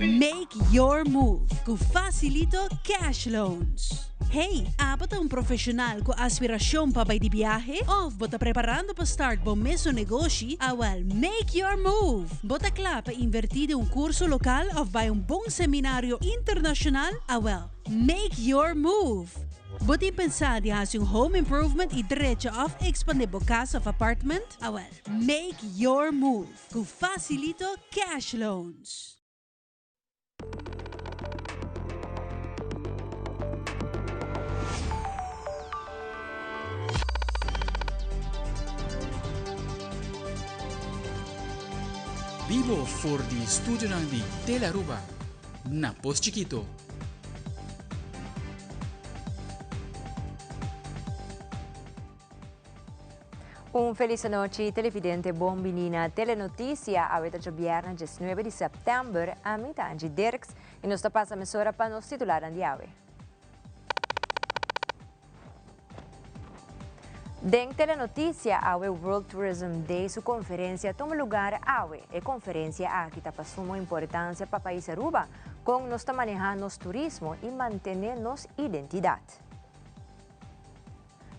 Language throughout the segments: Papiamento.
Make your move cu Facilito Cash Loans. Hey, abo ta un profesional cu aspiracion pa bay di biahe? Of bo ta preparando pa start bo mesun negoshi? Awel, make your move! Bo ta cla pa inverti den un curso local of bay un bon seminario internacional? Awel, make your move! Bo tin pensa di haci un home improvement y drecha of expande bo cas of apartment? Awel, make your move cu Facilito Cash Loans. Bibo for di studionan di Telearuba na Pos Chikito. Un felis anochi televidente bon bini na Telenoticia awe ta djobièrnè 19 di sèptèmber ami ta Angie Dirks i nos ta pasa mesora pa nos titularnan di awe. Den Telenoticia awe World Tourism Day su konferensia tuma lugar awe. E konferensia aki ta pa sumo importansia pa pais Aruba kon nos ta maneha nos turismo i mantene nos identidat.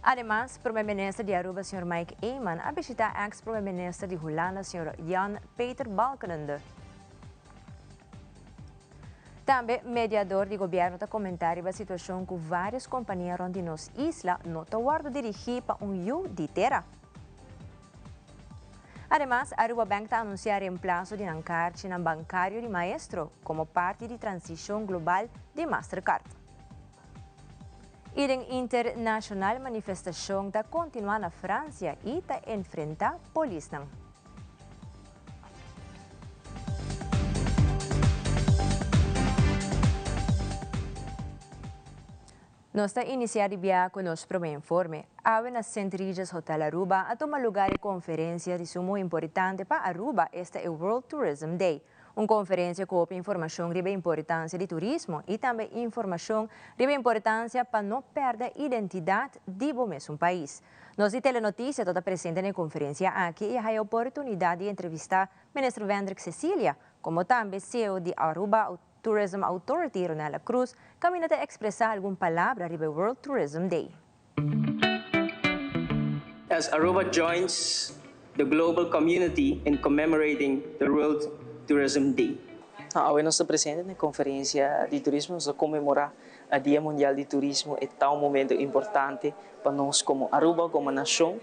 Ademas, Prome Minister di Aruba Señor Mike Eman a bishita ex Prome Minister di Hulanda Señor Jan Peter Balkenende. Tambe mediador di gobierno ta comenta riba situacion cu varios compania rond di nos isla no ta wordo dirigi pa un yu di tera. Ademas, Aruba Bank ta anuncia reemplaso di nan carchinan bancario di Maestro como parti di transicion global di Mastercard. I den internashonal manifestashon ta kontinuá na Fransia i ta enfrentá polisnan. Nos ta inisiá di bia ku nos promé informe. Awe na Sint Regis Hotel Aruba a tuma lugar e konferensia di sumo importante pa Aruba, esta e World Tourism Day. Un konferensia ku hopi informashon riba e importansia di turismo i tambe informashon riba e importansia pa no pèrdè identidat di bo mesun pais. Nos di Telenotisia ta ta presente na e konferensia aki i a haya oportunidat di entrevistá Minister Wendrick Cecilia, komo tambe ceo di Aruba Tourism Authority Ronella Cruz, kaminda ta ekspresá algun palabra riba e World Tourism Day. As Aruba joins the global community in commemorating the World Tourism Day. Awe nos ta presente na e conferencia di turismo, nos ta conmemora Dia Mundial di Turismo, e ta un momento importante pa nos como Aruba, como nacion,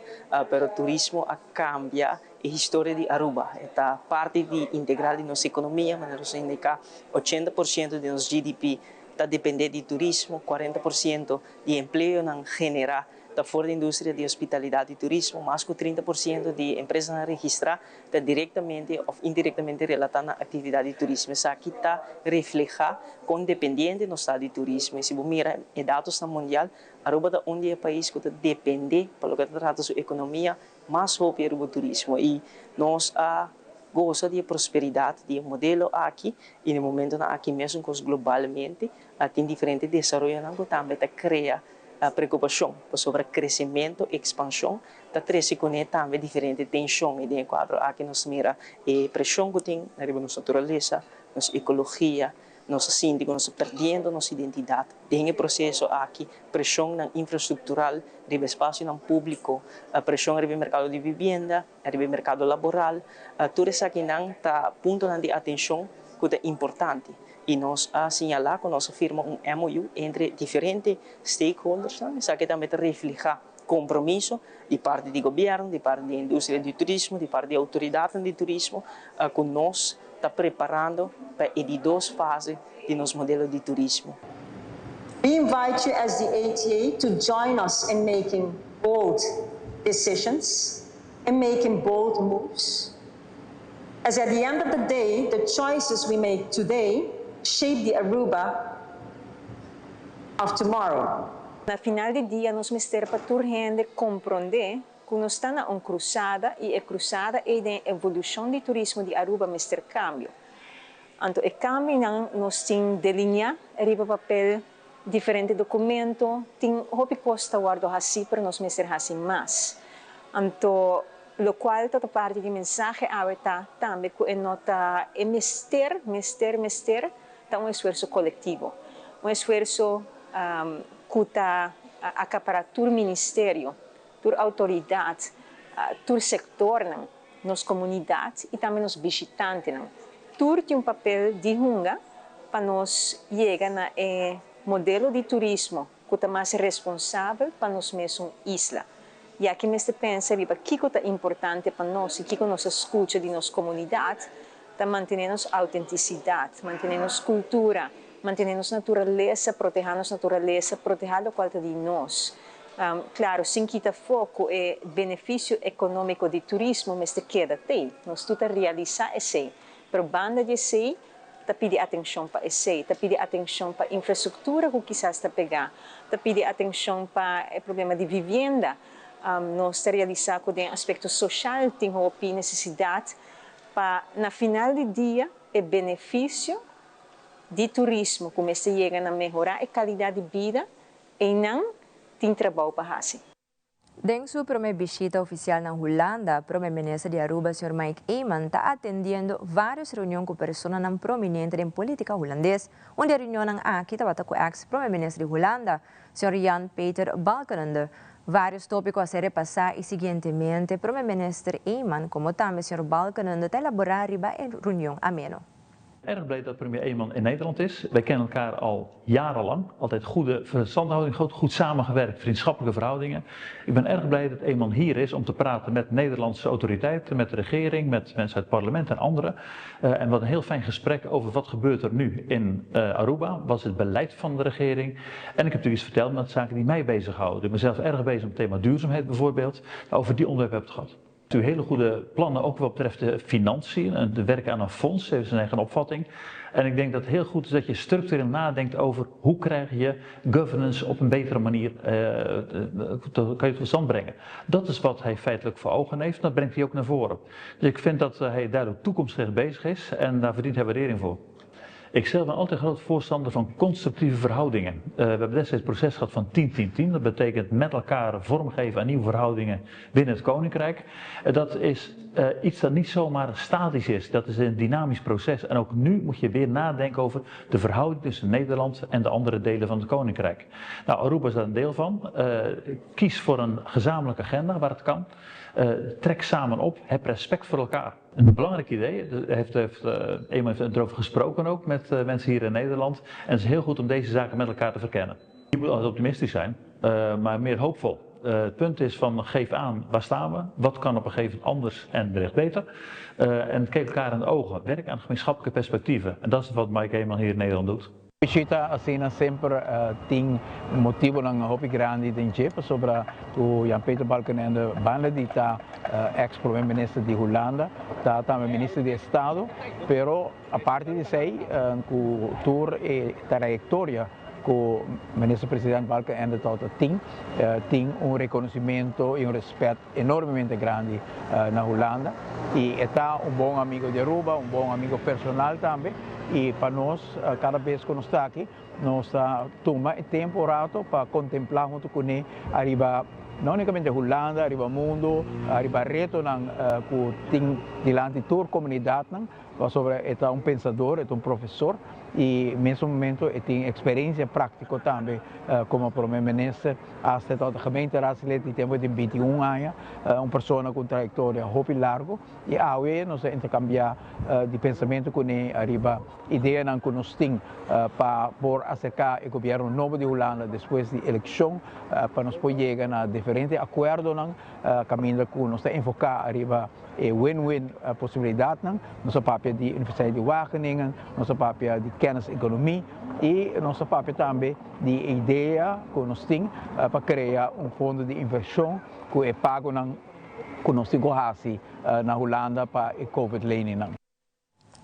pero turismo a cambia e historia di Aruba, e ta parti di integral di nos economia, manera nos a indica 80% di nos GDP ta depende di turismo, 40% di empleonan generá ta for di industria di hospitalidat i turismo. Mas ku 30% di empresanan registrá ta direktamente òf indirektamente relatá na aktividat di turismo. Esaki ta reflehá kon dependiente nos ta di turismo. I si bo mira e datosnan mundial, Aruba ta un di e pais ku ta dependé pa loke ta trata su ekonomia mas hopi riba turismo. I nos a gosa di e prosperidat di e modelo aki i na e momentonan aki mesun kos globalmente. A tin diferente desaroyonan ku tambe ta krea preokupashon, pasobra kresementu, ekspanshon, ta trese kuné tambe diferente tenshon i den e kuadro aki nos mira e preshon ku tin riba nos naturalesa, nos ekologia, nos a sinti ku nos ta perdiendo nos identidat den e proseso aki, preshonnan infrastruktural riba espasionan públiko, preshon riba e merkado di vivienda, riba e merkado laboral, tur esakinan ta puntonan di atenshon ku ta importante. I nos a siñalá ku nos a firma un MOU entre diferente stakeholdersnan. Esaki tambe ta reflehá kompromiso di parti di gobièrnu, di parti di e industria di turismo, di parti di outoridatnan di turismo ku nos ta preparando pa e di dos fase di nos modelo di turismo. We invite you as the ATA to join us in making bold decisions, in making bold moves. As at the end of the day, the choices we make today shape the Aruba of tomorrow. Na final di dia nos mester pa tur hende komprondé ku nos ta na un krusada i e krusada ei den evolushon di turismo di Aruba mester kambio. Anto e kambionan nos tin delineá riba papel, diferente dokumento, tin hopi kos ta wòrdu hasí pero nos mester hasi mas. Anto. Locual ta parti di mensahe awe ta tambe cu e no ta e mester, mester, mester ta un esfuerso colectivo. Un esfuerso cu ta acapara tur ministerio, tur autoridad, tur sectornan, nos comunidad y tambe nos bishitantenan. Tur tin un papel di hunga pa nos yega na e modelo di turismo cu ta mas responsabel pa nos mesun isla. Y aki mester pensa riba kico ta importante pa nos y kico nos a scucha di nos comunidad, ta mantene nos autenticidad, mantene nos cultura, mantene nos naturalesa, proteha nos naturalesa, proteha locual ta di nos. Claro, sin kita foco e beneficio economico di turismo mester keda te. Nos tur ta realisa esey. Pero banda di esey, ta pidi atencion pa esey, ta pidi atencion pa infrastructura cu kisas ta pega, ta pidi atencion pa e problema di vivienda. Nos ta realisa cu den aspecto social tin hopi necesidad pa na final di dia e beneficio di turismo cu mester yega na mehora e calidad di bida, eynan tin trabou pa haci. Den su prome bishita oficial na Hulanda, Prome Minister di Aruba, Sr. Mike Eman, ta atendiendo varios reunion cu personanan prominente den politica Hulandes. Un di e reunionnan aki tabata cu ex-Prome Minister di Hulanda, Sr. Jan Peter Balkenende. Varios topico a ser repasa y siguientemente Prome Minister Eman como tambe Sr. Balkenende ta elabora riba e reunion ameno. Erg blij dat premier Eman in Nederland is. Wij kennen elkaar al jarenlang. Altijd goede verstandhouding, goed, goed samengewerkt, vriendschappelijke verhoudingen. Ik ben erg blij dat Eman hier is om te praten met Nederlandse autoriteiten, met de regering, met mensen uit het parlement en anderen. En wat een heel fijn gesprek over wat gebeurt er nu in Aruba, wat is het beleid van de regering. En ik heb natuurlijk iets verteld met zaken die mij bezighouden. Ik ben zelf erg bezig met het thema duurzaamheid bijvoorbeeld. Over die onderwerpen heb ik het gehad. U hele goede plannen, ook wat betreft de financiën en de werken aan een fonds, heeft zijn eigen opvatting. En ik denk dat het heel goed is dat je structureel nadenkt over hoe krijg je governance op een betere manier, kan je tot stand brengen. Dat is wat hij feitelijk voor ogen heeft en dat brengt hij ook naar voren. Dus ik vind dat hij duidelijk toekomstgericht bezig is en daar verdient hij waardering voor. Ik zelf ben altijd groot voorstander van constructieve verhoudingen. We hebben destijds het proces gehad van 10-10-10. Dat betekent met elkaar vormgeven aan nieuwe verhoudingen binnen het Koninkrijk. Dat is iets dat niet zomaar statisch is. Dat is een dynamisch proces. En ook nu moet je weer nadenken over de verhouding tussen Nederland en de andere delen van het Koninkrijk. Aruba is daar een deel van. Kies voor een gezamenlijke agenda waar het kan. Trek samen op, heb respect voor elkaar. Een belangrijk idee, Eman heeft erover gesproken ook met mensen hier in Nederland. En het is heel goed om deze zaken met elkaar te verkennen. Je moet altijd optimistisch zijn, maar meer hoopvol. Het punt is van geef aan, waar staan we? Wat kan op een gegeven moment anders en wellicht beter? En kijk elkaar in de ogen, werk aan gemeenschappelijke perspectieven. En dat is wat Mike Eman hier in Nederland doet. Bishita asina semper tin motibonan hopi grandi den dje pasobra cu Jan Peter Balkenende banda di ta ex prome minister di Hulanda, ta tambe minister di Estado, pero aparte di esey cu tur e trayectoria cu minister president Balkenende tabata tin, tin un reconocimento y un respet enormemente grandi na Hulanda y e ta un bon amigo di Aruba, un bon amigo personal tambe y pa nos cada bes cu nos ta aki nos ta tuma e tempo rato pa contempla hunto cune ariba no unicamente Hulanda, ariba mundo, ariba retonan cu tin dilanti tur comunidadnan, pasobra e ta un pensador, e ta un profesor y mesmo momento e tin experiencia practico tambe como prome minister, hasta e tabata gemeenteraadslid di tempo di 21 aña, un persona cu un trayectoria hopi largo y awe nos a intercambia di pensamento cune ariba ideanan cu nos tin pa por acerca e gobierno nobo di Hulanda despues di eleccion pa nos por yega na diferente acuerdonan caminda cu nos ta enfoca ariba e win-win posibilidadnan. Nos a papia di Universiteit di Wageningen, nos a papia di kenniseconomie y nos a papia tambe di idea cu nos tin pa crea un fondo di inversion cu e pagonan cu nos tin cu haci na Hulanda pa e COVID-leningnan.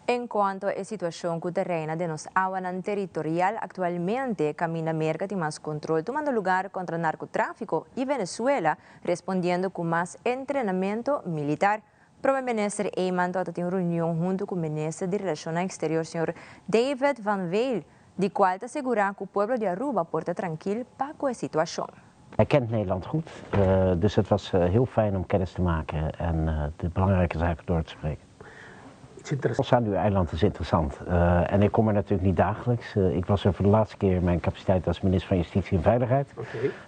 En cuanto e situacion cu ta reina den nos awanan territorial actualmente, caminda Merca tin mas control tumando lugar contra narcotrafico y Venezuela respondiendo cu mas entrenamento militar. Prome Minister Eman tabatin un reunion hunto cu Minister di Relacionnan Exterior, señor David van Weel, di cual ta asegura cu pueblo di Aruba por ta trankil pa cu e situacion. Hij kent Nederland goed, dus het was heel fijn om kennis te maken en de belangrijke zaken door te spreken. Iets interessants. Zwaluw-eiland is interessant. En ik kom er natuurlijk niet dagelijks. Ik was er voor de laatste keer in mijn capaciteit als minister van Justitie en Veiligheid.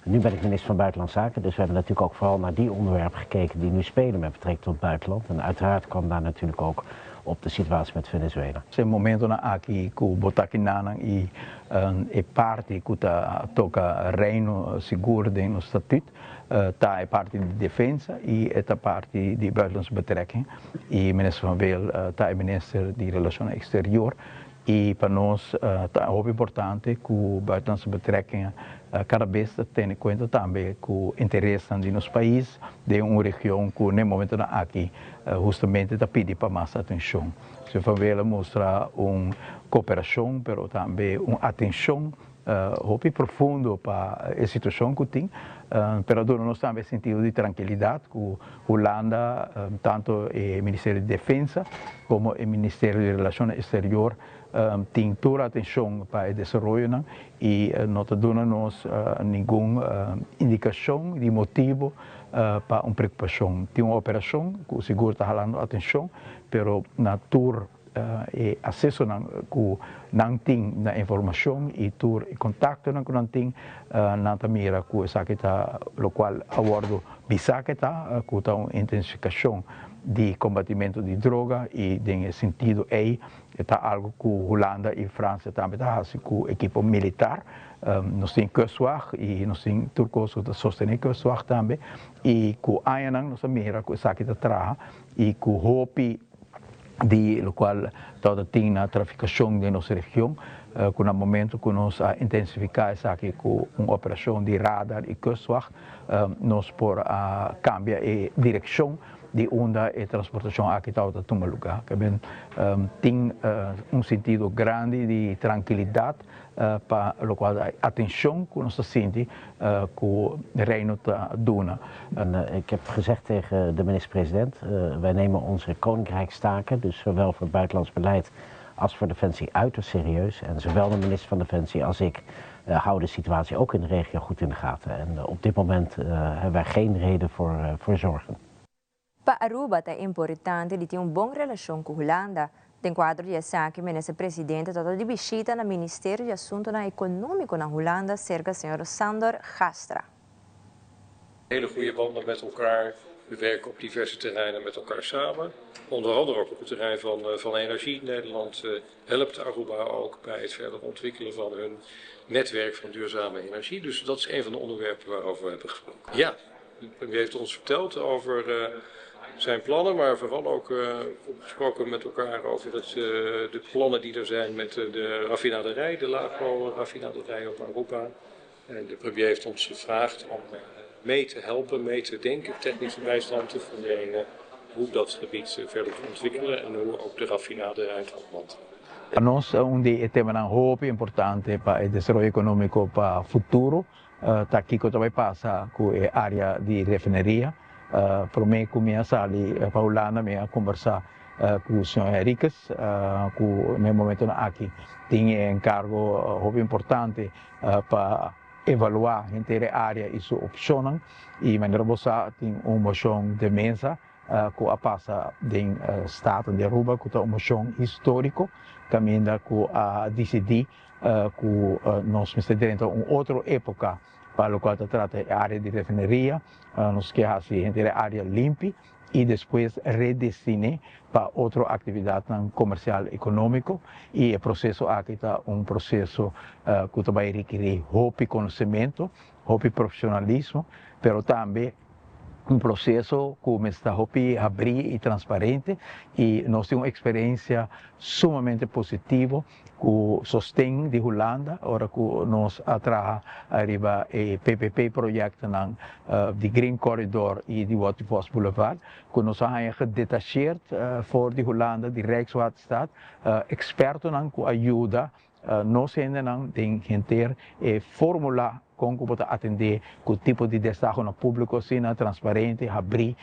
Nu ben ik minister van Buitenlandse Zaken, dus we hebben natuurlijk ook vooral naar die onderwerpen gekeken die nu spelen met betrekking tot het buitenland. En uiteraard kwam daar natuurlijk ook op de situatie met Venezuela. E momentonan aki ku bo ta akinan i e parti ku ta toka Reino sigur den nos statuut ta e parti di defensa i e ta parti di buitenlandse betrekking i minister Van Weel ta e minister di Relashonnan Eksterior i pa nos ta hopi importante ku buitenlandse betrekkingen kada bes ta tene kuenta tambe ku interesnan di nos pais den un region ku n'e momentonan aki hustamente ta pidi pa mas atenshon. Señor Van Weel a mustra un koperashon pero tambe un atenshon hopi profundo pa e situashon ku tin, pero a duna nos tambe e sentido di trankilidat ku Hulanda, tanto e Ministerio di Defensa komo e Ministerio di Relashonnan Eksterior tin tur atenshon pa e desaroyonan i no ta duna nos ningun indikashon di motibu pa un preokupashon. Tin un operashon ku sigur ta halando atenshon, pero na tur e asesonan ku nan tin na informashon i tur e kontaktonan ku nan tin, nan ta mira ku esaki ta lokual a wòrdu bisá ke ta, ku ta un intensifikashon di kombatimentu di droga i den e sentido ei E ta algu ku Hulanda i Fransia tambe ta hasi ku ekipo militar. Nos tin Kustwacht i nos tin tur kos ku ta sostené Kustwacht tambe. I ku añanan nos a mira ku esaki ta traha i ku hopi di lokual tabata tin na trafikashon den nos region, ku na momento ku nos a intensifiká esaki ku un operashon di radar i Kustwacht, nos por a kambia e direkshon di unda e transportashon aki tabata tuma lugá. Ke men tin un sentido grandi di trankilidat pa lokual ta e atenshon ku nos ta sinti ku Reino ta duna. Ik heb gezegd tegen de minister-president, wij nemen onze koninkrijkstaken, dus zowel voor het buitenlands beleid als voor Defensie, uiterst serieus. En zowel de minister van Defensie als ik houden de situatie ook in de regio goed in de gaten. En op dit moment hebben wij geen reden voor zorgen. Pa Aruba ta importante di tin un bon relacion cu Hulanda. Den cuadro di esaki Minister Presidente tabata di bishita na Ministerio di Asuntonan Economico na Hulanda cerca señor Sandor Gastra. Hele goede banden met elkaar. We werken op diverse terreinen met elkaar samen. Onder andere ook op het terrein van, van energie. Nederland helpt Aruba ook bij het verder ontwikkelen van hun netwerk van duurzame energie. Dus dat is een van de onderwerpen waarover we hebben gesproken. Ja, de premier heeft ons verteld over zijn plannen, maar vooral ook gesproken met elkaar over het, de plannen die er zijn met de raffinaderij, de Lago-raffinaderij op Aruba. En de premier heeft ons gevraagd om mee te helpen, mee te denken, technische bijstand te verlenen, hoe dat gebied verder te ontwikkelen en hoe ook de raffinaderij van het land. Pa nos un di e temanan hopi importante pa e desaroyo economico pa futuro ta kico ta bay pasa cu e area di refineria. Prome cu mi a sali pa Hulanda mi a combersa cu señor Henriquez cu na e momentonan aki tin e encargo hopi importante pa evaluá henter e área i su opshonnan i manera bo sa tin un moshon den mesa ku a pasa den Staten di Aruba ku ta un moshon históriko kaminda ku a disidí ku nos mester drenta un otro époka pa lokual ta trata e área di refineria. Nos ke hasi henter e área limpi i despues redestiné pa otro aktividatnan komersial ekonómiko i e proseso aki ta un proseso ku ta bai rekirí hopi konosementu, hopi profeshonalismo, pero tambe un proseso ku mester ta hopi habrí i transparente i nos tin un eksperensia sumamente positivo Ku sosten di Hulanda ora ku nos a traha riba e PPP proyektonan di Green Corridor i di Waterfos Boulevard ku nos a haña gedetasheerd for di Hulanda di Rijkswaterstaat ekspertonan ku a yuda nos hendenan den henter e formula kon ku bo ta atendé ku tipo di destahonan públiko asina transparente, habrí,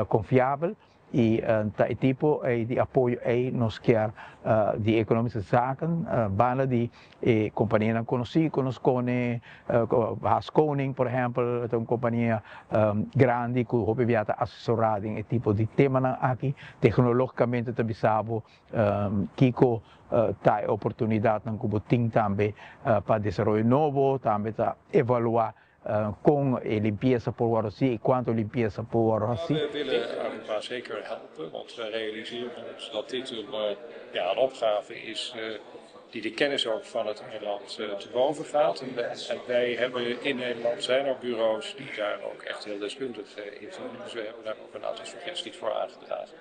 konfiabel. Y ta e tipo ey di apoyo ey nos kier di Economische Zaken, banda di e companianan conoci cu nos cone, Haskoning por ehempel ta un compania grandi cu hopi bia ta asesora den e tipo di temanan aki. Tecnologicamente ta bisa bo kico ta e oportunidadnan cu bo tin tambe pa desaroyo nobo, tambe ta evalua Con e limpieza por worde haci y cuanto limpieza por worde haci. We willen Aruba zeker helpen, want we realiseren ons dat dit een, ja, een opgave is die de kennis ook van het eiland te boven gaat. En wij hebben in Nederland zijn er bureaus die daar ook echt heel deskundig in zijn. Dus we hebben daar ook een aantal suggesties voor aangedragen.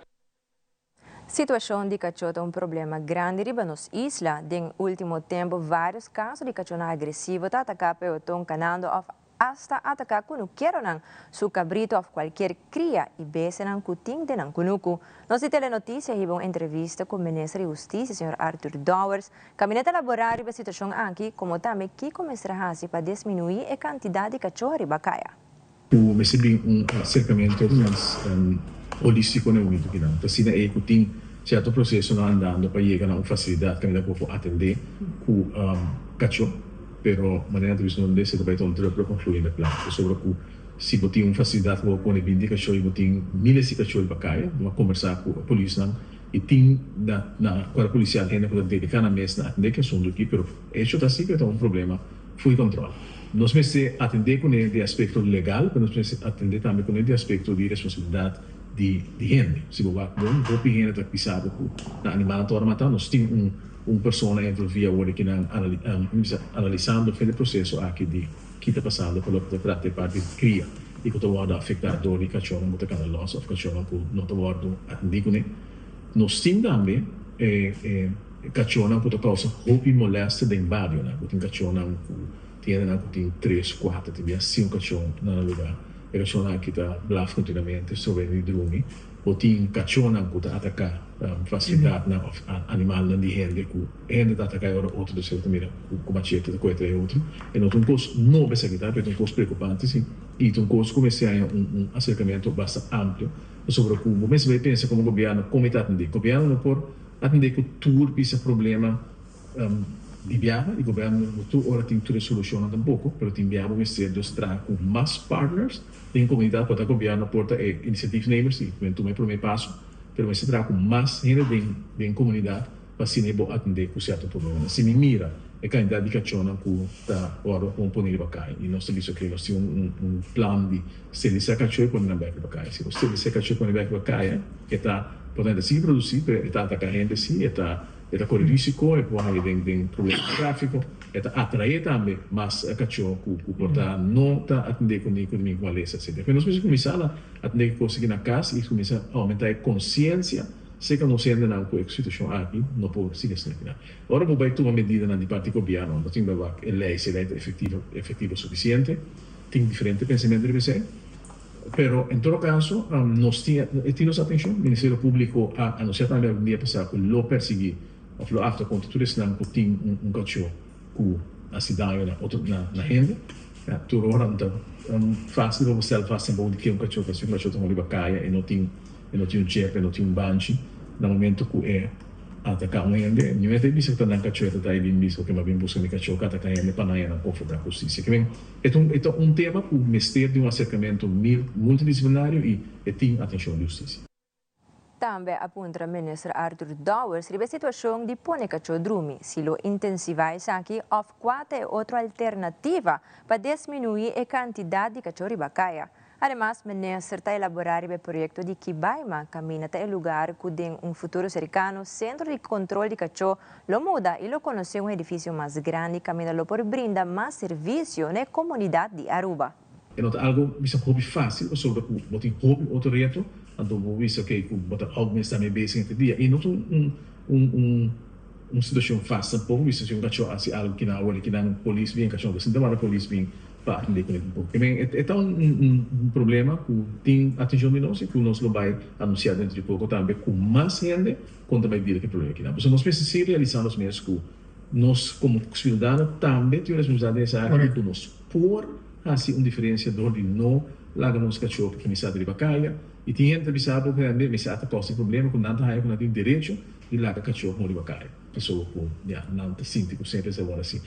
Situacion di cacho ta un problema grandi riba nos isla. Den ultimo tempo varios caso di cachonan agresivo ta ataca peoton canando of hasta ataca cunukeronan, su cabrito of cualkier cria y bestianan cu tin den nan cunucu. Nos di Telenoticia hiba un entrevista cu Minister di Husticia, señor Arthur Dowers. Caminda ta labora riba e situacion aki, como tambe kico mester haci pa disminui e cantidad di cacho riba caya. Ku mester bin un aserkamentu mas holístiko na e momentu kinan. Ta asina ei ku tin sierto prosesonan andando pa yega na un fasilidat kaminda ku bo por atendé ku kachó, pero manera ta bisa no mester ta bai ta un druppel op un gloeiende plaat. Pasobra ku si bo tin un fasilidat ku bo pone binti kachó i bo tin miles di kachó riba kaya, bo a kombersá ku e polisnan i tin na na kuerpo polisial hende ku ta dediká nan mes na atendé ki asuntu aki, pero hecho ta asi ku e ta un problema. Foei control. Nos mester atendé kuné di aspekto legal, pero nos mester atendé tambe kuné di aspekto di responsabilidat di di hende. Si bo wak bon, hopi hende ta bisa bo ku nan animalnan ta wòrdu matá. Nos tin un un persona envolví awor di kinan bisa analisando fin e proseso aki di ki ta pasando ku loke ta trata e parti di kria i ku ta wòrdu afektá dor di kachónan ku ta kana lòs òf kachónan ku no ta wòrdu atendí kuné. Nos tin tambe e e. Kachónan ku ta kousa hopi molèster den barionan, ku tin kachónan ku tin hendenan ku tin tres, kuater, tin bia sinku kachó na nan lugá. E kachónan aki ta blaf kontinuamente, strobe di drumi. Bo tin kachónan ku ta ataká fasilidatnan òf animalnan di hende ku hende ta ataká e ora otro despues bo ta mira ku machete ta kohe trae otro. E no ta un kos nobo esaki ta, pero e ta un kos preokupante si i ta un kos ku mester haña un aserkamentu basta amplio pasobra ku bo mester bai pensa komo gobièrnu kon mi ta atendé. Gobièrnu no por. Atendé ku tur bisa problema di biaha i gobièrnu no tur ora tin tur e solushonnan tampoko, pero tin biaha bo mester dus traha ku mas partners den komunidat por ta gobièrnu por ta e initiatiefnemers i men tuma e promé paso, pero mester traha ku mas hende den den komunidat pa asina bo atendé ku sierto problemanan. Si mi mira e kantidat di kachónan ku ta wòrdu kon pone riba kai i nos ta bisa oke nos tin un un plan di Steriliza kachó i pone nan bek riba kaya. Si bo steriliza kachó i pone bek riba kaya, e ta por ta sigui produsí, pero e ta ataká hende sí, e ta e ta kore risiko, e por haña den den problema di tráfiko, e ta atraé tambe mas kachó ku ku por ta no ta atendé kuné ku di malesa etcetera. Pero nos mester kuminsá na atendé ku kos aki na kas i kuminsá oumentá e konsiensia serka nos hendenan ku e situashon aki no por sigui asina kinan. Ora bo bai tuma medidanan di parti gobièrnu, bo tin bai wak e lei si e lei ta efektivo efektivo sufisiente. Tin diferente pensamentu riba esei, pero en todo caso nos tin e tin nos atencion. Ministerio Publico a anuncia tambe algun dia pasa cu lo persigui of lo actua contra tur esnan cu tin un cacho cu haci daño na otro na hende. Tur ora no ta facil pa bo stel vast tampoco di ke un cacho ta si un cacho ta riba caya e no tin e no tin un chep e no tin un banchi na momento cu e Ataká un hende, niun e ta bisa ku ta nan kachó, e ta ta bin bisa oke m'a bin buska mi kachó ku ataká hende pa nan e nan konfrontá hustisia. Ke men e ta un e ta un tema ku mester di un aserkamentu multidisiplinario i e tin atenshon di hustisia. Tambe a puntra Minister Arthur Dowers riba e situashon di pone kachó drumi, si lo intensivá esaki òf kua ta e otro alternativa pa desminuí e kantidat di kachó riba kaya. Ademas, minister ta elaborá riba e proyekto di Kibaima, kaminda ta e lugar ku den un futuro serkano sentro di kontrol di kachó lo muda i lo konosé un edifisio mas grandi kaminda lo por brinda mas servisio na e komunidat di Aruba. E no ta algo bisa hopi fácil pasobra ku bo tin hopi otro reto, anto bo bisa oke ku bo ta algo mester ta mee bezig henter dia i no ta un un un situashon fácil tampoco bisa si un kachó hasi algo kinan awor di kinan polis bin kachó no ta sinti wara polis bin pa atendé kuné tampoco. Ke men e ta un problema ku tin atenshon di nos i ku nos lo bai anunsiá dentro di poko tambe ku mas hende kon ta bai dil ku e problema kinan. Pasobra nos mester sigui realisá nos mes ku nos komo siudadano tambe tin un responsabilidat den esaki i ku nos por hasi un diferensia dor di no. laga nos kachó pa kuminsá ta riba kaya. I tin hende ta bisa bo ku hende mester a ta kousa problema ku nan ta haña ku nan tin derecho di laga kachó muri riba kaya. Pasobra ku ya nan ta sinti ku semper esei wòrdu hasi.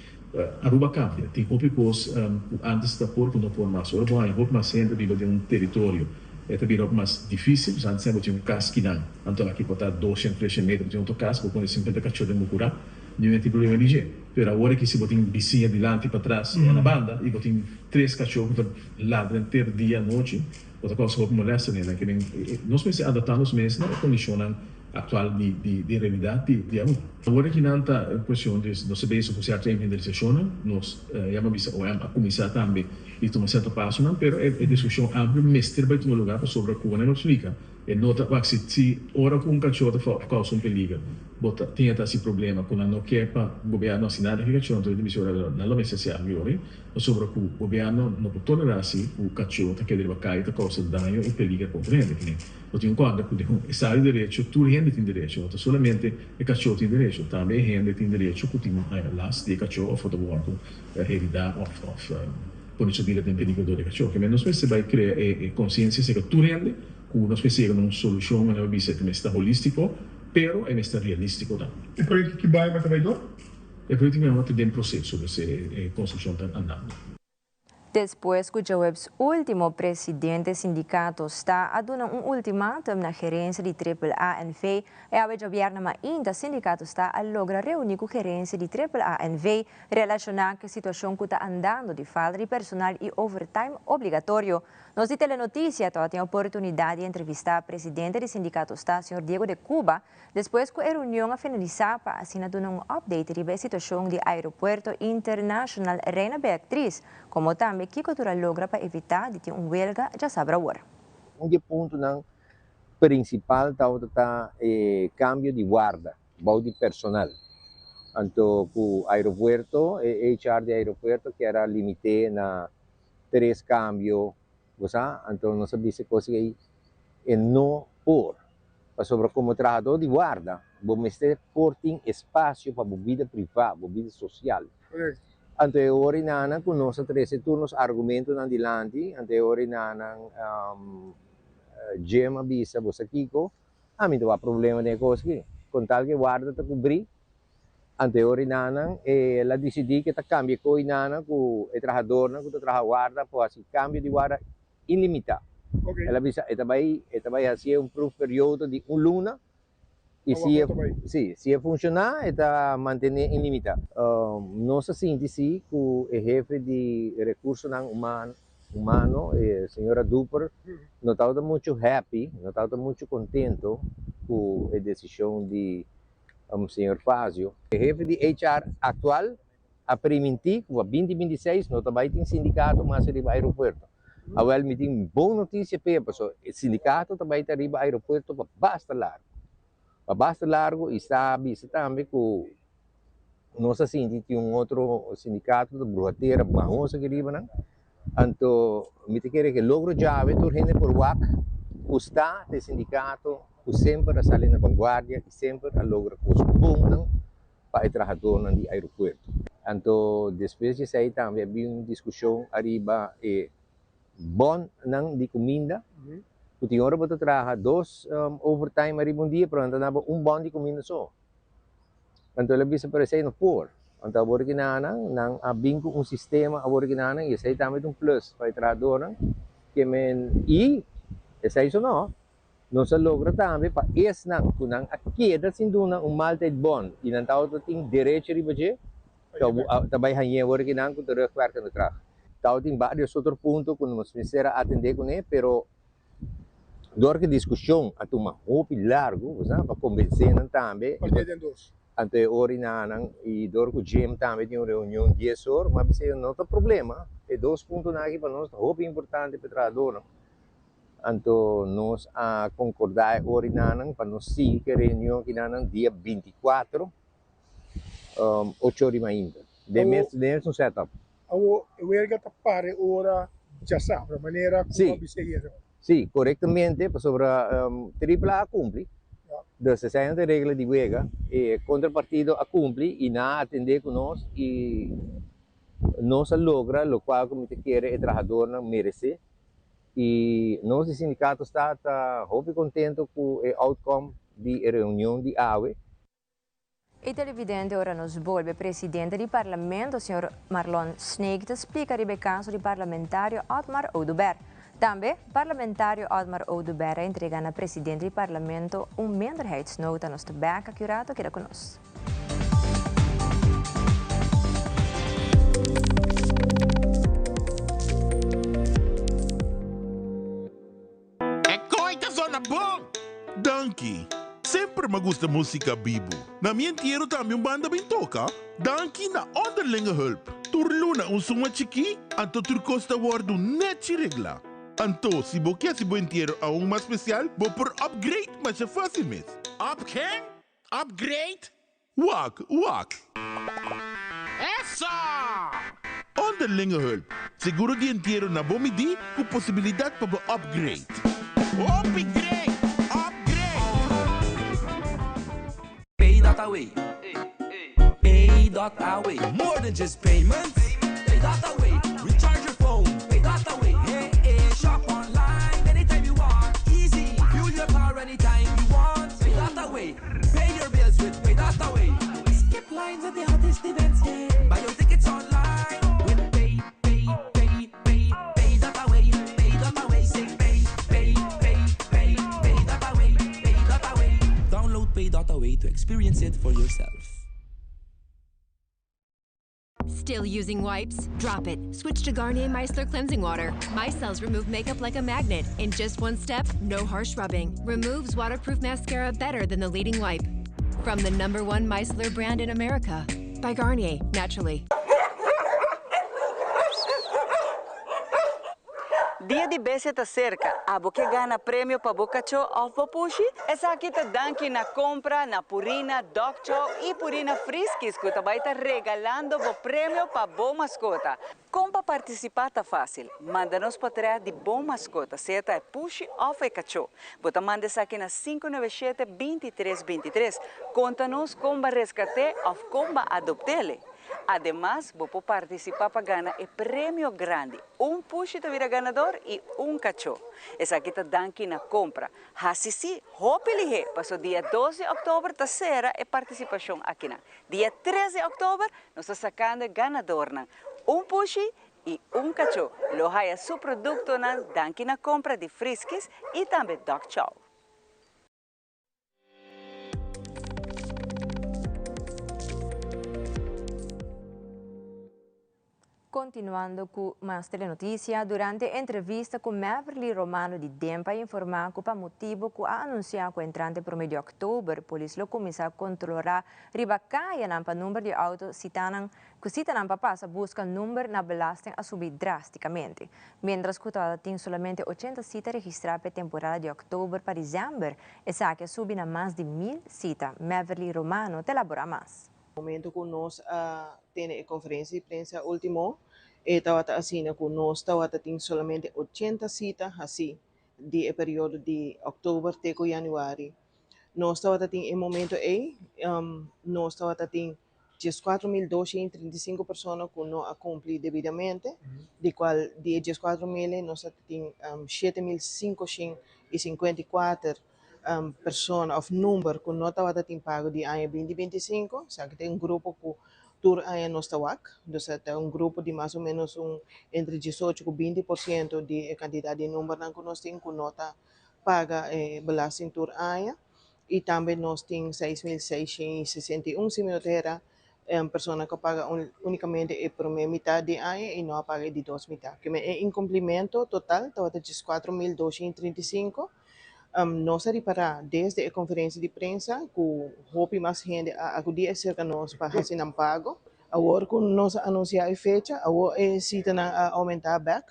Aruba a kambia. Tin hopi kos ku antes ta por ku no por mas. Ora bo haña hopi mas hende riba den un teritorio e ta bira hopi mas difísil. Pasobra antes bo tin un kas kinan, anto aki por ta doshen, treshen meter bo tin otro kas, bo pone sinkuenta kachó den bo kurá. Niun e tin problema di dje. Pero awor aki si bo tin bisiña dilanti, patras i na banda i bo tin tres kachó ku ta ladra henter dia anochi, bo ta kousa hopi molèster den nan. Ke men nos mester adaptá nos mes na e kondishonnan aktual di di realidat di Aruba. Awor aki nan ta un kuestion di nos ta bezig ku sierto inventarisashonnan. Nos ya bo bisa OM a kuminsá tambe di tuma sierto pasonan, pero e diskushon amplio mester bai tuma lugá pasobra ku nan lo splika. E no ta wak si si ora ku un kachó ta kousa un peliger bo ta tin e ta hasi problema ku nan no ke pa gobièrnu hasi nada ku e kachó anto e ta bisa ora nan lo mester hasi algu yori pasobra ku gobièrnu no por tolerá si ku kachó ta keda riba kai ta kousa daño i peliger pa otro hende kiné bo tin kòrda ku den un estado di derecho tur hende tin derecho no ta solamente e kachó tin derecho tambe e hende tin derecho ku tin un las di e kachó òf ta wòrdu heridá òf òf pone su bida den peliger dor di e kachó kiné nos mester bai krea e konsiensia serka tur hende. Ku nos mester yega na un solushon manera bo bisa e mester ta holístiko, pero e mester ta realístiko tambe. E proyekto ki bai ta bai dor? E proyekto ki bai ta den proseso, dus e konstrukshon ta andando. Despues ku djaweps último presidente sindikato sta a duna un ultimatum na gerensia di Triple A NV. E awe djabièrnè mainta sindikato sta a logra reuní ku gerensia di Triple A NV. Relashoná ku e situashon ku ta andando di falta di personal i overtime obligatorio. Nos di Telenoticia tabatin oportunidad di entrevista presidente di sindicato sta, señor Diego de Cuba, despues cu e reunion a finalisa pa asina duna un update riba e situacion di Aeropuerto Internacional Reina Beatriz, como tambe kico tur a logra pa evita di tin un welga djasabra awor. Un di e puntonan principal tabata ta e cambio di warda bou di personal. Anto cu aeropuerto, e HR di aeropuerto kier a limite na tres cambio, bo sa, anto nos a bisa e cos ei e no por, pasobra como trahador di warda bo mester por tin espacio pa bo bida priva, bo bida social. Anto e ora ei nan cu nos a trece tur nos argumentonan dilanti, anto e ora ei nan Jim a bisa, bo sa kico, ami ta wak problema den e cos aki, con tal cu e warda ta cubri, Anto e ora nan el a disidí ke ta kambia e koinan ku e trahadornan ku ta traha warda por hasi kambio di warda ilimitá. El a bisa e ta bai e ta bai hasié un proefperiodo di un luna i si e si si e funshoná e ta mantené ilimitá. Nos a sinti si ku e hefe di rekursonan humano e señora Duper no tabata muchu happy, no tabata muchu kontento ku e desishon di Señor Fazio, e hefe di HR actual a primintí cu pa binti binti seis no ta bay tin sindicato mas riba aeropuerto. Awel mi tin bon noticia p'e pasobra e sindicato ta bay ta riba aeropuerto pa basta largo. Pa basta largo y sa bisa tambe cu nos a sinti tin un otro sindicato ta bruha tera bahosa aki riba nan. Anto mi ta kere ke logro djawe tur hende por wak ku sta ta e sindikato ku semper a sali na vanguardia i semper a logra kos bonnan pa e trahadornan di aeropuerto. Anto despues di esei tambe a bin un diskushon ariba e bonnan di kuminda ku tin ora bo ta traha dos overtime ariba un dia pero nan ta daba un bon di kuminda so. Anto el a bisa, pero esei no por. Anto awor ki nan, nan a bin ku un sistema awor ki nan, i esei tambe ta un plus pa e trahadornan, ke men, i esei so no, nos a logra tambe pa esnan ku nan a keda sin duna un maaltijdbon i nan tabata tin derecho riba dje, ta bai hañ'é awor ki nan ku terugwerkende kracht. Tabatin varios otro punto ku nos mester a atendé kuné, pero Dor ku e diskushon a tuma hopi largu, bo sa, pa kombensé nan tambe. Partia den dos. Anto e ora i nanan, i dor ku Jim tambe tin un reunion dies or, mi a bisa ellos, no ta problema, e dos puntonan aki pa nos ta hopi importante pa e trahadornan. Anto nos a konkordá e ora i nanan pa nos sigui ku e reunion aki nanan dia bintikuatro, ocho or di mainta. Den mes, den mes un set up. Awor e werga ta para e ora djasabra, manera ku a bisa ayera. Sí, korektamente, pasobra Triple A a kumpli. Dus esei no ta e regla di wega. E kontrapartido a kumpli i nan a atendé ku nos i nos a logra lokual ku mi ta kere e trahadornan meresé. I nos di Sindikato sta ta hopi kontento ku e outcome di e reunion di awe. E televidente ora nos bolbe presidente di Parlamento señor Marlon Sneek ta splica riba e caso di parlamentario Otmar Oduber. Tambe parlamentario Otmar Oduber a entrega na presidente di Parlamento un minderheidsnota. Nos ta bek aki un rato, keda cu nos. E koe ta zona bon! Danki! Semper m'a gusta musica bibu. Na mi entiero tambe un banda bin toca. Danki na Onderlinge Hulp. Tur luna un suma chikí, anto tur kos ta wòrdu nèchi reglá. Anto, si bo ke hasi bo entiero aun mas spesial, bo por upgrade masha fásil mes. Up ken? Upgrade? Wak, wak. Eso! Onderlinge hulp, seguro di entiero na bo midí ku posibilidat pa bo upgrade. Hopi great! Upgrade! Pay dot away. Pay dot away. More than just payments. Pay dot away. Recharge your phone. Pay dot away. Hey, hey. Shop online anytime you want. Easy. Fuel your car anytime you want. Pay dot away. Pay your bills with Pay dot away. Skip lines at the hottest events. Yeah. Buy your tickets online with Pay, Pay, Pay, Pay, Pay dot away. Pay dot away. Say Pay, Pay, Pay, Pay, Pay dot away. Pay dot away. Download Pay dot away to experience it for yourself. Still using wipes? Drop it. Switch to Garnier Micellar Cleansing Water. Micelles remove makeup like a magnet. In just one step, no harsh rubbing. Removes waterproof mascara better than the leading wipe. From the number one micellar brand in America. By Garnier, naturally. Dia di Bestia ta serka, abo ke gana premio pa bo kachó òf bo pushi? Esaki ta danki na kompra na Purina Dog Chow i Purina Friskies ku ta bai ta regalando bo premio pa bo maskota. Kon pa partisipá ta fásil, manda nos potrèt di bo maskota, sea ta e pushi òf e kachó. Bo ta manda esaki na 597 23 23. Konta nos kon b'a reskat'é òf kon b'a adopt'é. Ademas, bo por partisipá pa gana e premio grandi, un pushi ta bira ganador i un kachó. Esaki ta danki na kompra. Hasi sí hopi lihé, paso dia dos di òktober ta sera e partisipashon akinan. Dia tres di òktober nos ta sakando e ganadornan, un pushi i un kachó. Lo haya su produktonan danki na kompra di Friskies i tambe Dog Chow. Continuando cu mas telenoticia, durante entrevista cu Meverly Romano di Dempa a informa cu pa motibo cu a anuncia cu entrante prome di october polis lo cuminsa controlora riba cayanan pa number di auto citanan Cu citanan pa pasa busca number na belasting a subi drasticamente. Mientras cu tabata tin solamente ochenta cita registra p'e temporada di october pa december, esaki a subi na mas di mil cita. Meverly Romano ta elabora mas. Momento cu nos a tene e conferencia di prensa ultimo, e tabata asina cu nos tabata tin solamente ochenta cita haci di e periodo di october te cu januari. Nos tabata tin e momento ey, nos tabata tin 14.235 persona ku no a kumpli debidamente, di kual di e 14.000 ei nos a tin 7.554 persona òf number ku no tabata tin pago di aña binti binti i sinku. Esaki ta un grupo ku tur aña nos ta wak. Dus ta un grupo di mas o ménos un entre diesocho ku binti por siento di e kantidat di numbernan ku nos tin ku no ta paga e belasting tur aña. y tambe nos tin 6661 si mi no ta hera persona cu a paga unicamente e prome mitad di aña y no a paga e di dos mitad. Keme e incumplimento total tabata 14235. Nos a ripara desde e conferencia di prensa cu hopi mas hende a acudi acerca nos pa haci nan pago. Awor cu nos a anuncia e fecha, awor e citanan a aumenta bek.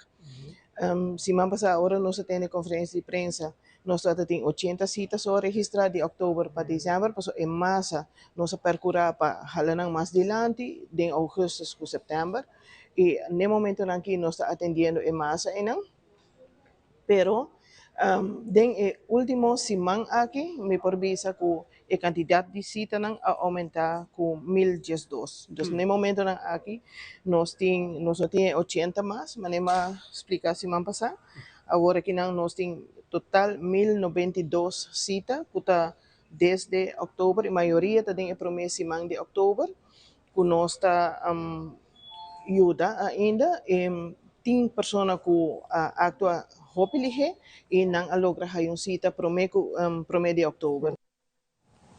Siman pasa ora nos a tene conferencia di prensa Nos tabata tin ochenta sita so registrá di òktober pa desèmber, pasobra e masa nos a pèrkurá pa hala nan mas dilanti den ougùstùs ku sèptèmber. I n'e momentunan akí nos ta atendiendo e masa einan. Pero den e último siman akí mi por bisa ku e kantidat di sitanan a oumentá ku mil diesdos. Dus n'e momentunan akí nos tin, nos no tin e ochenta mas, manera mi a splika siman pasá. Awor akinan nos tin total 1092 sita ku ta desde òktober i mayoria ta den e promé siman di òktober ku nos ta yuda ainda. Tin persona ku a aktua hopi lihé i nan a logra haña un sita promé ku promé di òktober.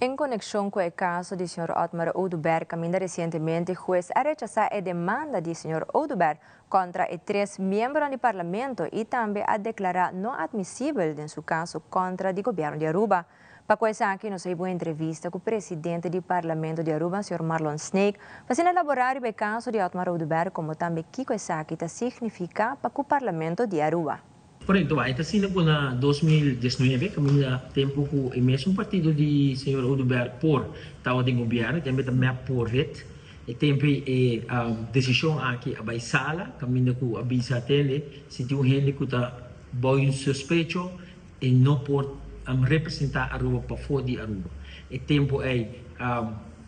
En konekshon ku e kaso di señor Otmar Oduber kaminda resientemente hues a rechasá e demanda di señor Oduber kontra e tres miembronan di parlamento i tambe a deklará no atmisibel den su kaso kontra di gobièrnu di Aruba. Pa ku esaki nos a hiba un entrevista ku presidente di parlamento di Aruba señor Marlon Sneek pa asina elaborá riba e kaso di Otmar Oduber komo tambe kiko esaki ta signifiká pa ku parlamento di Aruba. Korekto, e ta asina ku na 2019, kaminda tempu ku e mesun partido di señor Oduber por tawa den gobièrnu, e tempu e ta mep por ret, e tempu ei e desishon aki a bai sala, kaminda ku a bisa tende si tin un hende ku ta bou un sospecho e no por representá Aruba pafó di Aruba. E tempu ei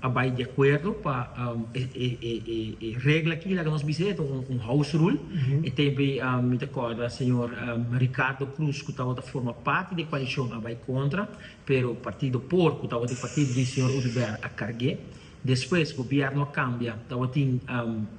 a bai di akuerdo pa e regla aki, laga nos bisa e ta un house rule. E tempu ei mi ta kòrda señor Ricardo Croes ku tabata forma parti di e koalishon a bai kontra, pero partido por ku tabata e partido di señor Oduber a karg'é. Despues gobièrnu a kambia, tabatin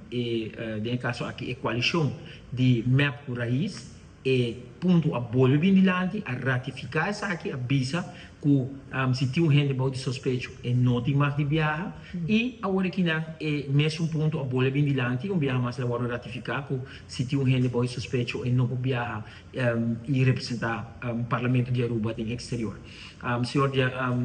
e den e kaso aki e koalishon di mep ku Raiz. E punto a bolbe bin dilanti, a ratifiká esaki, a bisa ku si tin un hende bou di sospecho e no tin mag di biaha i awor akinan e mesun punto a bolbe bin dilanti, un biaha mas el a wòrdu ratifiká ku si tin un hende bou di sospecho e no por biaha i representá Parlamento di Aruba den eksterior. Señor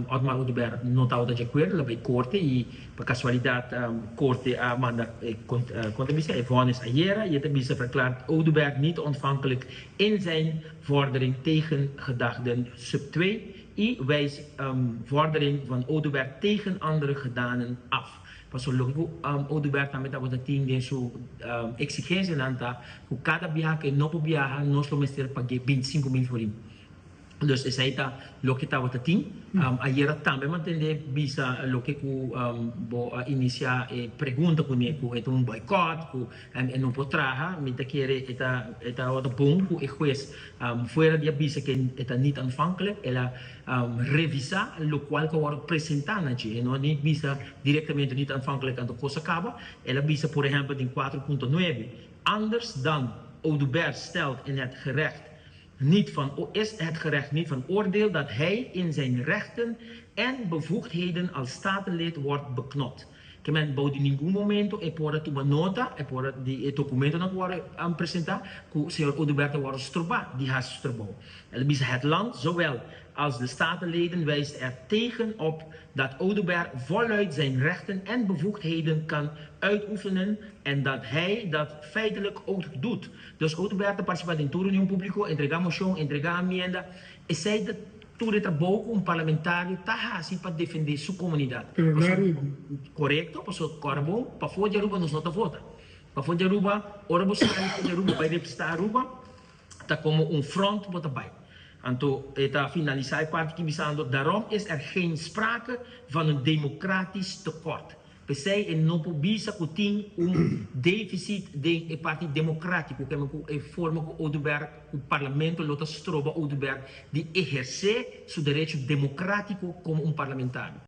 Otmar Oduber no tabata di akuerdo, el a bai korte i Pa casualidad Corte a manda e con ta bisa e vonnis ayera y e ta bisa verklaart Oduber niet ontvankelijk in zijn vordering tegen gedaagden sub 2 y wijst vordering van Oduber tegen andere gedanen af. Pasobra loke cu Oduber tambe tabata tin den su exigencianan ta cu cada biaha cu e no por biaha nos lo mester pague 25 mil florin. Dus esei ta loke tabata tin. Ayera tambe mi a tende bisa loke ku bo a inisiá e pregunta kuné ku e ta un boycott, ku e no por traha. Mi ta kere e ta e tabata bon ku e hues fuera di a bisa ku e ta niet aanvankelijk el a revisá lokual ku a wòrdu presentá na dje. E no a ni bisa direktamente niet aanvankelijk anto kos a kaba. El a bisa por ehèmpel den kuater punto nuebe, Anders dan Oduber stelt in het gerecht niet van, is het gerecht niet van oordeel dat hij in zijn rechten en bevoegdheden als statenlid wordt beknot. Ke men bou di ningun momento e por a tuma nota, e por a di e documentonan ku wòrdu presentá, ku señor Oduber ta wòrdu strobá di hasi su trabou. El a bisa het land zowel als de statenleden wijst er tegen op dat Oduber voluit zijn rechten en bevoegdheden kan uitoefenen en dat hij dat feitelijk ook doet. Dus Oduber ta partisipá den tur reunion públiko, entregá moshon, entregá amienda. Esei ta tur e trabou ku un parlamentario ta hasi pa defendé su komunidat. Pero no Aruba. Korekto, pasobra kòrda bon, pafó di Aruba nos no ta vota. Pafó di Aruba, ora bo sali for di Aruba bai representá Aruba, ta komo un front bo ta bai. Anto e ta finalisá e parti aki bisando, Daarom is er geen sprake van een democratisch tekort. P'esei e no por bisa ku tin un deficit den e parti democratico, keme ku e forma ku Oduber, ku parlamento lo ta stroba Oduber di ehersé su derecho democratico komo un parlamentario.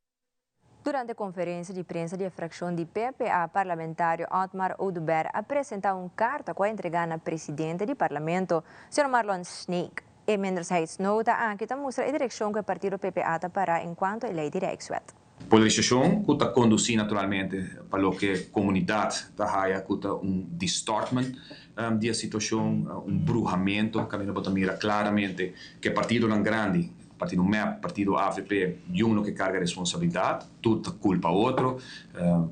Durante konferensia di prensa di e frakshon di PPA, parlamentario Otmar Oduber a presentá un karta ku a entregá na presidente di parlamento, señor Marlon Sneek. E minderheidsnota aki ta mustra e direkshon ku e partido PPA ta pará enkuanto e lei di Rijkswet. Polarisashon ku ta kondusí naturalmente pa loke komunidat ta haya ku ta un distortment di e situashon, un bruhamento kaminda bo ta mira klaramente ku e partidonan grandi Partido mep, partido avp, yuno ke karga responsabilidat, tur ta kulpa otro.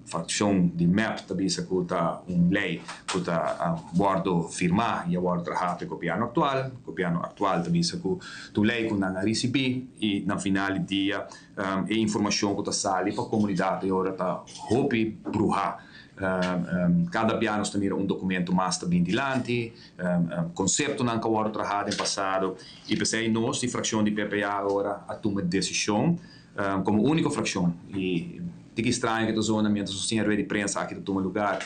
Frakshon di mep ta bisa ku ta un lei ku ta wòrdu firmá i a wòrdu trahá pa e gobièrnu aktual. Gobièrnu aktual ta bisa ku ta un lei ku nan a risibí i na final di dia e informashon ku ta sali pa komunidat e ora ta hopi bruhá. Kada bia nos ta mira un dokumento mas ta bin dilanti. Konseptonan ku a wòrdu trahá den pasado i p'esei nos di frakshon di PPA awor a tuma desishon komo úniko frakshon i. Tiki straño ku ta zona mientras nos tin e rueda di prensa aki ta tuma lugar.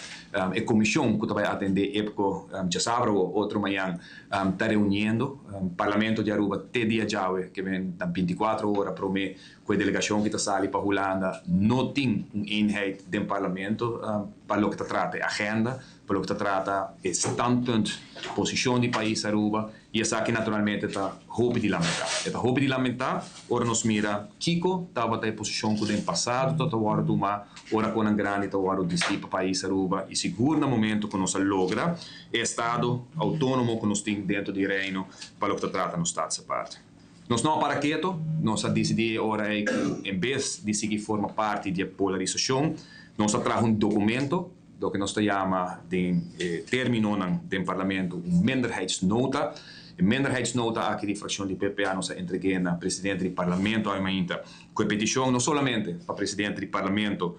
E komishon ku ta bai atendé IPCO djasabra o otro mañan ta reuniendo. Parlamento di Aruba te dia djawe ke men na bintikuatro ora promé ku e delegashon ki ta sali pa Hulanda no tin un eenheid den parlamento pa loke ta trata e agenda, pa loke ta trata e standpunt, posishon di pais Aruba i esaki naturalmente ta hopi di lamentá. E ta hopi di lamentá ora nos mira kiko tabata e posishon ku den pasado ta ta wòrdu tumá ora konan grandi ta wòrdu disí pa pais Aruba i sigur na momento ku nos a logra e estado outónomo ku nos tin dentro di Reino pa loke ta trata nos Staatsapart. Nos no a para keto, nos a disidí e ora ei ku en bes di sigui forma parti di e polarisashon, nos a traha un dokumento, loke nos ta yama den e términonan den parlamento un minderheidsnota. E minderheidsnota aki di frakshon di PPA nos a entreg'é na presidente di parlamento awe mainta ku e petishon no solamente pa presidente di parlamento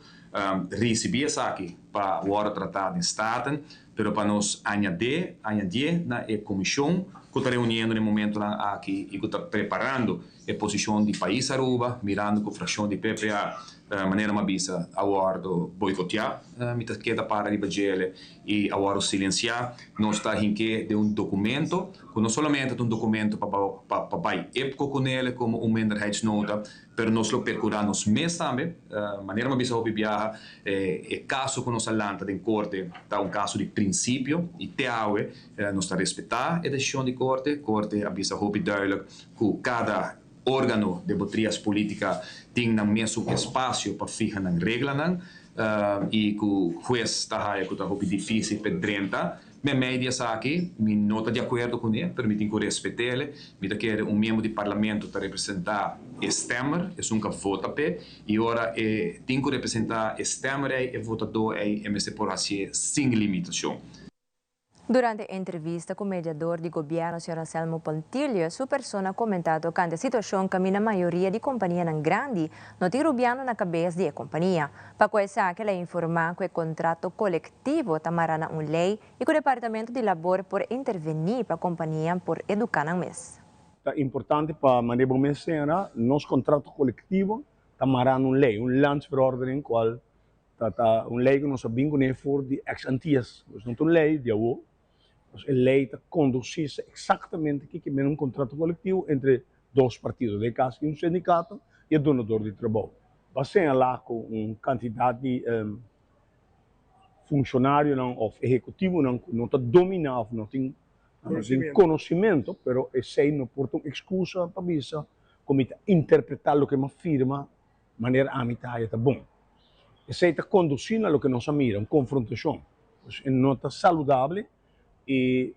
risibí esaki pa wòrdu tratá den Staten, pero pa nos añadé, añadié na e komishon ku ta reuniendo na e momentonan aki i ku ta preparando e posishon di pais Aruba, mirando ku frakshon di PPA, manera mi a bisa, a wòrdu boikoteá, mi ta keda para riba djele, i a wòrdu silensiá, nos ta hink'é den un dokumento ku no solamente ta un dokumento pa pa bai epco kunele komo un minderheidsnota, Pero nos lo percura nos mes tambe. Manera mi a bisa hopi biaha, e caso cu nos a lanta den corte ta un caso di principio y te awe nos ta respeta e decision di corte. Corte a bisa hopi duidelijk cu cada organo den bo trias politica tin nan mesun espacio pa fiha nan reglanan y cu huez ta haya cu ta hopi dificil p'e drenta. Meimei di esaki, mi no ta di akuerdo kuné, pero mi tin ku respet'el. Mi ta kere un miembro di parlamento ta representá e stemmer, esun ku a vota p'e, i ora e tin ku representá e stemmer ei, e votadó ei, e mester por hasié sin limitashon. Durante entrevista ku mediador di gobièrnu señor Anselmo Pontilio, su persona a komentá tokante situashon kaminda mayoria di kompanianan grandi no tin rubiano na kabes di e kompania. Pa ku esaki el a informá ku e kontrato kolektivo ta mará na un lei i ku Departamento di Labor por intervení pa kompania por eduká nan mes. Ta importante pa manera bo mes sera, nos kontrato kolektivo ta mará na un lei, un landsverordening kual ta ta un lei ku nos a bin kuné for di ex Antillas. Pues no ta un lei di awor, pues e lei ta kondusí eksaktamente kiko mester un kontrato kolektivo entre dos partido, den e caso un sindicato y e dunador di trabou. Bo a señala cu un cantidad di funcionarionan of ehecutivonan cu no ta domina of no tin conocimento, pero esey no por ta un excusa pa bisa cu mi ta interpreta loke mi a firma manera ami ta haya ta bon. Esey ta conduci na loke nos a mira, un confrontacion. Pues e no ta saludable y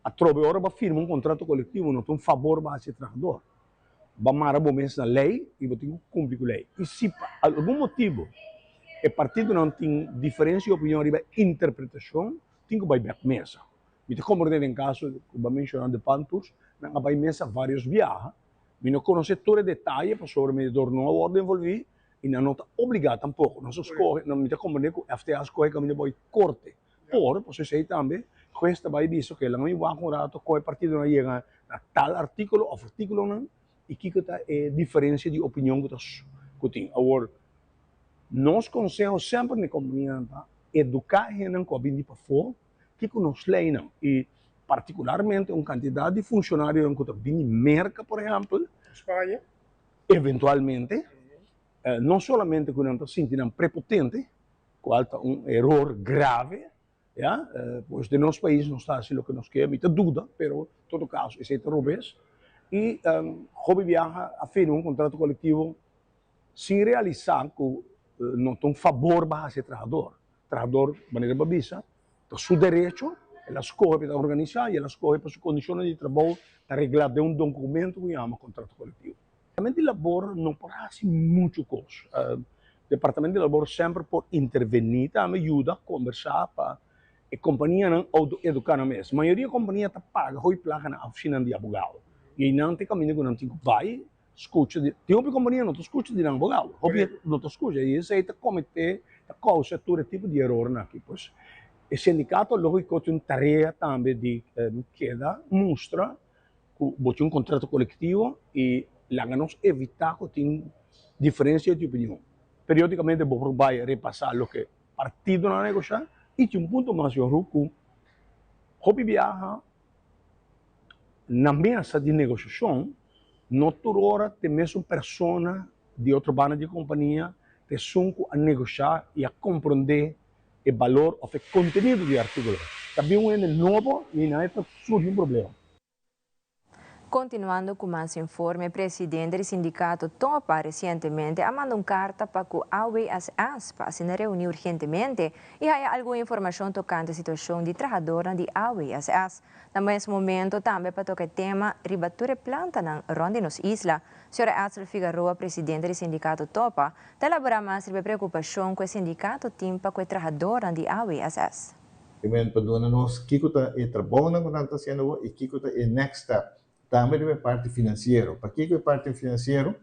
Atrobe ora bo a firma un kontrato kolektivo no ta un fabor bo a hasi e trahador. Bo a mara bo mes na lei i bo tin ku kumpli ku lei. I si pa algun motibu e partidonan tin diferensia di opinion riba interpretashon, tin ku bai bèk mesa. Mi ta komprendé den kaso ku bo a menshoná de Pantours, nan a bai mesa vários biaha. Mi no konosé tur e detaye pasobra mediador no a wòrdu envolví i nan no ta obligá tampoko. Nos a skohe, mi ta komprendé ku FTA a skohe kaminda bai korte. Por, pasobra esei tambe hues ta bai bisa oke laga mi wak un rato kon e partidonan a yega na tal artíkulo òf artíkulonan i kiko ta e diferensia di opinion ku ta ku tin. Awor, nos konseho semper na e kompanianan ta eduká e hendenan ku a bini di pafó kiko nos leinan i partikularmente un kantidat di funshonarionan ku ta bini Merka por ehèmpel, Spaña. Eventualmente, no solamente ku nan ta sinti nan prepotente, Cual ta un eror grave, ya, pues den nos pais nos ta haci loke nos kier, mi ta duda, pero todo caso esey ta robes, y hopi biaha a firma un contrato colectivo sin realisa cu no ta un fabor pa haci e trahador, trahador manera bo a bisa ta su derecho, el a scoge pa e ta organisa y el a scoge pa su condicionnan di trabou ta regla den un documento cu yama contrato colectivo. Departamento di Labor no por haci mucho cos. Departamento di Labor semper por interveni tambe, yuda, conversa pa e companianan auto-educa nan mes. Mayoria compania ta paga hoy placa na oficinanan di abogado y eynan ta e caminda cu nan tin cu bay scucha di, tin hopi compania no ta scucha di nan abogado, hopi no ta scucha y esey ta comete, ta causa tur e tipo di erornan aki. Pues e sindicato logico tin un tarea tambe di keda mustra ku bo tin un kontrato kolektivo i laga nos evitá ku tin diferensia di opinion. Periódikamente bo por bai repasá loke partidonan a negoshá i tin un punto mas yoru ku hopi biaha na mesa di negoshashon no tur ora t'e mesun persona di otro banda di e kompania ta esun ku a negoshá i a komprondé e balor òf e kontenido di e artíkulo. Ta bin un hende nobo i nan e ta surgi un problema. Continuando cu mas informe, presidente di sindicato Topa recientemente a manda un carta pa cu AWSS pa asina reuni urgentemente y haya algun informacion tocante situacion di trahadornan di AWSS. Na mes momento tambe pa toca e tema riba tur e plantanan rond di nos isla. Sra. Edsel Figaroa, presidente di sindicato Topa, ta elabora mas riba e preocupacion cu e sindicato tin pa cu e trahadornan di AWSS. E men pa duna nos kiko ta e trabounan ku nan ta hasiendo awor i kiko ta e next step. Tambe riba e parti finansiero. Pakiko e parti finansiero?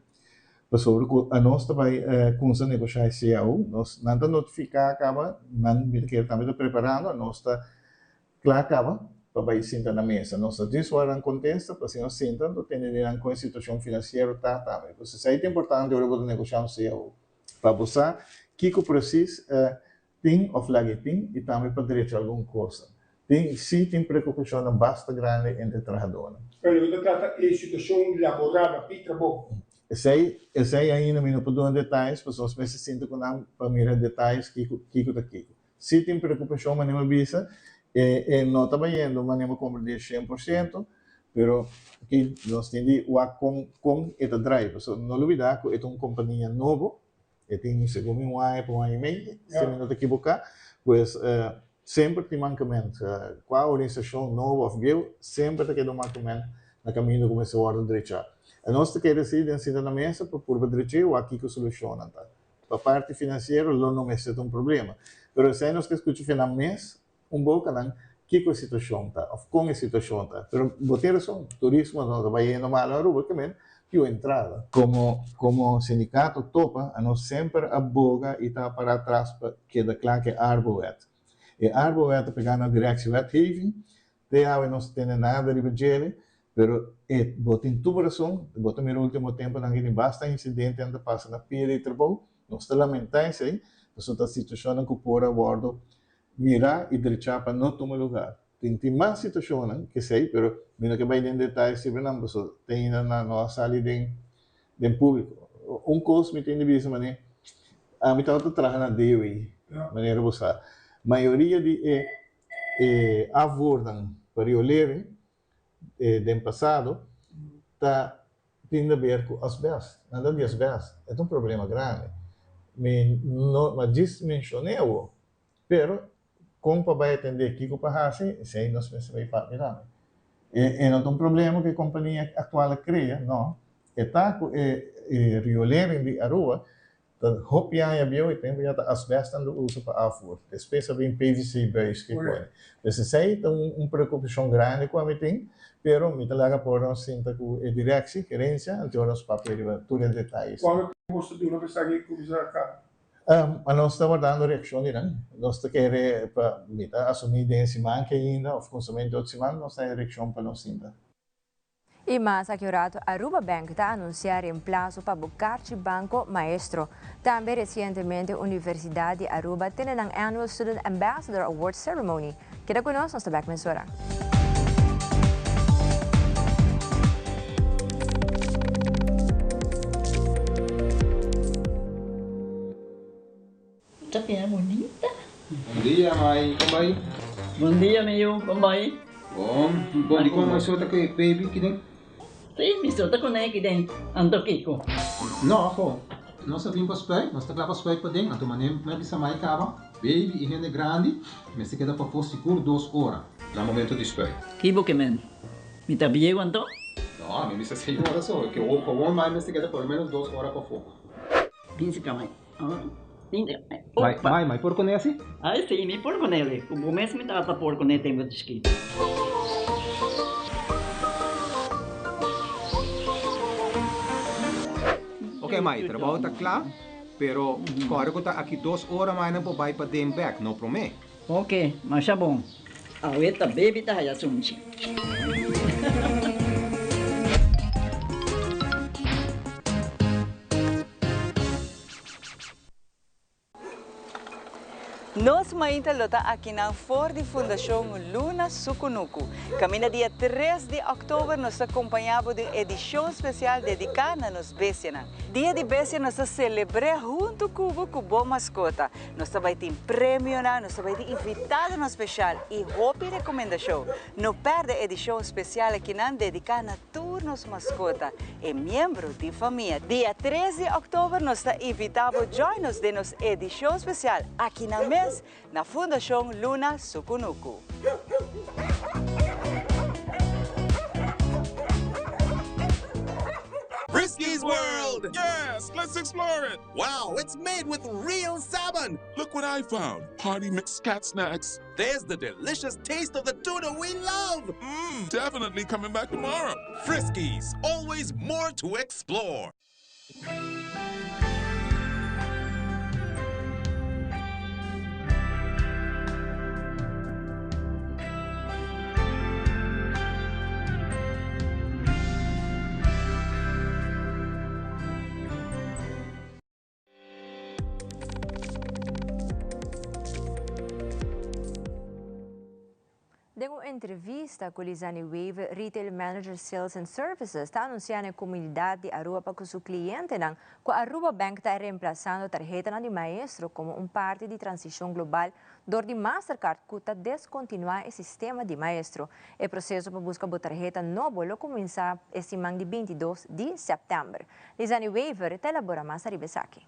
Pasobra ku anos ta bai kumsa negoshá e cao, nos nan ta notifiká kaba, nan mi ta kere tambe ta preparando, anos ta kla kaba pa bai sinta na mesa. Nos ta djis wòrdu nan kontesta pa si nos sinta anto tende di nan kon e situashon finansiero ta tambe. Pues esei ta importante ora bo ta negoshá un cao, pa bo sa kiko presis Tin of laga e tin i tambe pa drecha algun cosa. Tin, sí tin preocupacionnan basta grandi entre trahadornan. Pero lo ta trata e situacion laboral na pi trabou. Esei, esei ainda mi no por duna detayes pasobra nos mester sinta cu nan pa mira detayes kico, kico ta kico. Sí tin preocupacion manera mi a bisa, e, e no ta bayendo manera mi a comprende 100%, pero ki nos tin di wak con, con e ta draai pasobra no lubida cu e ta un compania nobo, E tin segun mi un aña pa un aña i mei, si mi no ta ekiboká. Pues semper tin mankament. Kua organisashon nobo òf bieu, semper ta keda un mankament na kaminda ku mester wòrdu drechá. I nos ta kere si den sinta na mesa pa purba drech'é wak kiko solushonnan ta. Pa parti finansiero lo no mester ta un problema. Pero esei nos ke skucha fe nan mes Un boka nan kiko e situashon ta of kon e situashon ta. Pero bo tin rason, turismo no ta bai yendo malo Aruba ke men piu entrada. Komo komo sindikato topa anos semper a boga i ta para atras pa keda kla ku e Arbowet. E Arbowet ta pega na Directie Wetgeving, te awe nos tene nada riba djele, pero e bo tin tur bo rason, bo ta mira ultimo temponan ke tin basta insidentenan ta pasa na pia di trabou, nos ta lamenta esei, pasobra ta situashonnan ku por a wòrdu Mirá i drechá pa no tuma lugar. Tin tin mas situashonnan ke esei, pero mi no ke bai den detaye siempre nan pasobra te ainda nan no a sali den den públiko. Un kos mi tin di bisa manera ami tabata traha na DOI, manera bo sa. Mayoria di e e afvoernan pa riolering den pasado ta tin di haber ku asbèst. Nan ta di asbèst. E ta un problema grandi. Mi no a djis menshon'é awor, pero kon pa bai atendé, kiko pa hasi, esei nos mester bai papia tambe. E e no ta un problema ku e kompania aktual a krea, no. E ta ku e e riolering di Aruba Ta hopi aña bieu e tempu ya ta asbest nan lo usa pa afvoer. Despues a bin PVC buis ke pone. Pues esei ta un preokupashon grandi ku ami tin, pero mi ta laga por nos sinta ku e direksie, gerensia, anto nos papia riba tur e detayes. Kuando boso ta duna pa esaki kuminsá kaba? Nos ta wardando reakshon di nan. Nos ta kere pa, mi ta asumí den e siman ke ainda òf kunsamentu otro siman nos ta haña reakshon pa nos sinta. Y mas aki un rato Aruba Bank ta anuncia reemplaso pa bo carchi banco Maestro. Tambe recientemente Universidad di Aruba tene nan Annual Student Ambassador Award Ceremony. Keda cu nos, nos ta bek mesora. Ta bira bunita. Bon dia mai, kon bai? Bon dia mi yu, kon bai? Bon, bon dikon mai so ta ku e baby kiden? Si, mi so ta kuné kiden, anto kiko? No, ho, nos a bin pa spuit, nos ta kla pa spuit paden, anto manera mi a bisa mai kaba, baby i hende grandi mester keda pafó sigur dos ora na momento di spuit. Ki bo ke men? Mi ta bieu anto? No, mi bisa seis ora so, ke gewoon mai mester keda por lo menos dos ora pafó. Binse ka mai. Mai, mai, mai por kuné asi? Ai si, mi por kuné li. Ku bo mes mi tata por kuné tempu di chikito. Ok mai, trabou ta kla, pero kòrda ku ta aki dos ora mai nan por bai paden bèk, no promé. Ok, masha bon. Awe ta baby ta haya sunchi. Nos mainta lo ta akinan for di Fundashon Luna Su Kunuku. Kaminda dia tres di òktober nos ta kompañá bo den edishon spesial dediká na nos bestianan. Dia di Bestia nos ta selebr'é huntu ku bo ku bo maskota. Nos ta bai tin premionan, nos ta bai tin invitadonan spesial i hopi rekomendashon. No pèrdè edishon spesial akinan dediká na tur nos maskota e miembro di famia. Dia tres di òktober nos ta invitá bo join nos den nos edishon spesial akinan mes na Fundashon Luna Sukunuku. Friskies World! Yes, let's explore it! Wow, it's made with real salmon! Look what I found! Party mix cat snacks. There's the delicious taste of the tuna we love! Mmm, definitely coming back tomorrow. Friskies, always more to explore. Den un entrevista cu Lizanne Wever, Retail Manager Sales and Services, ta anuncia na e comunidad di Aruba pa cu su clientenan cu Aruba Bank ta reemplasando tarhetanan di Maestro como un parti di transicion global dor di Mastercard cu ta descontinua e sistema di Maestro. E proceso pa busca bo tarheta nobo lo cuminsa e siman di 22 di september. Lizanne Wever ta elabora mas ariba esaki.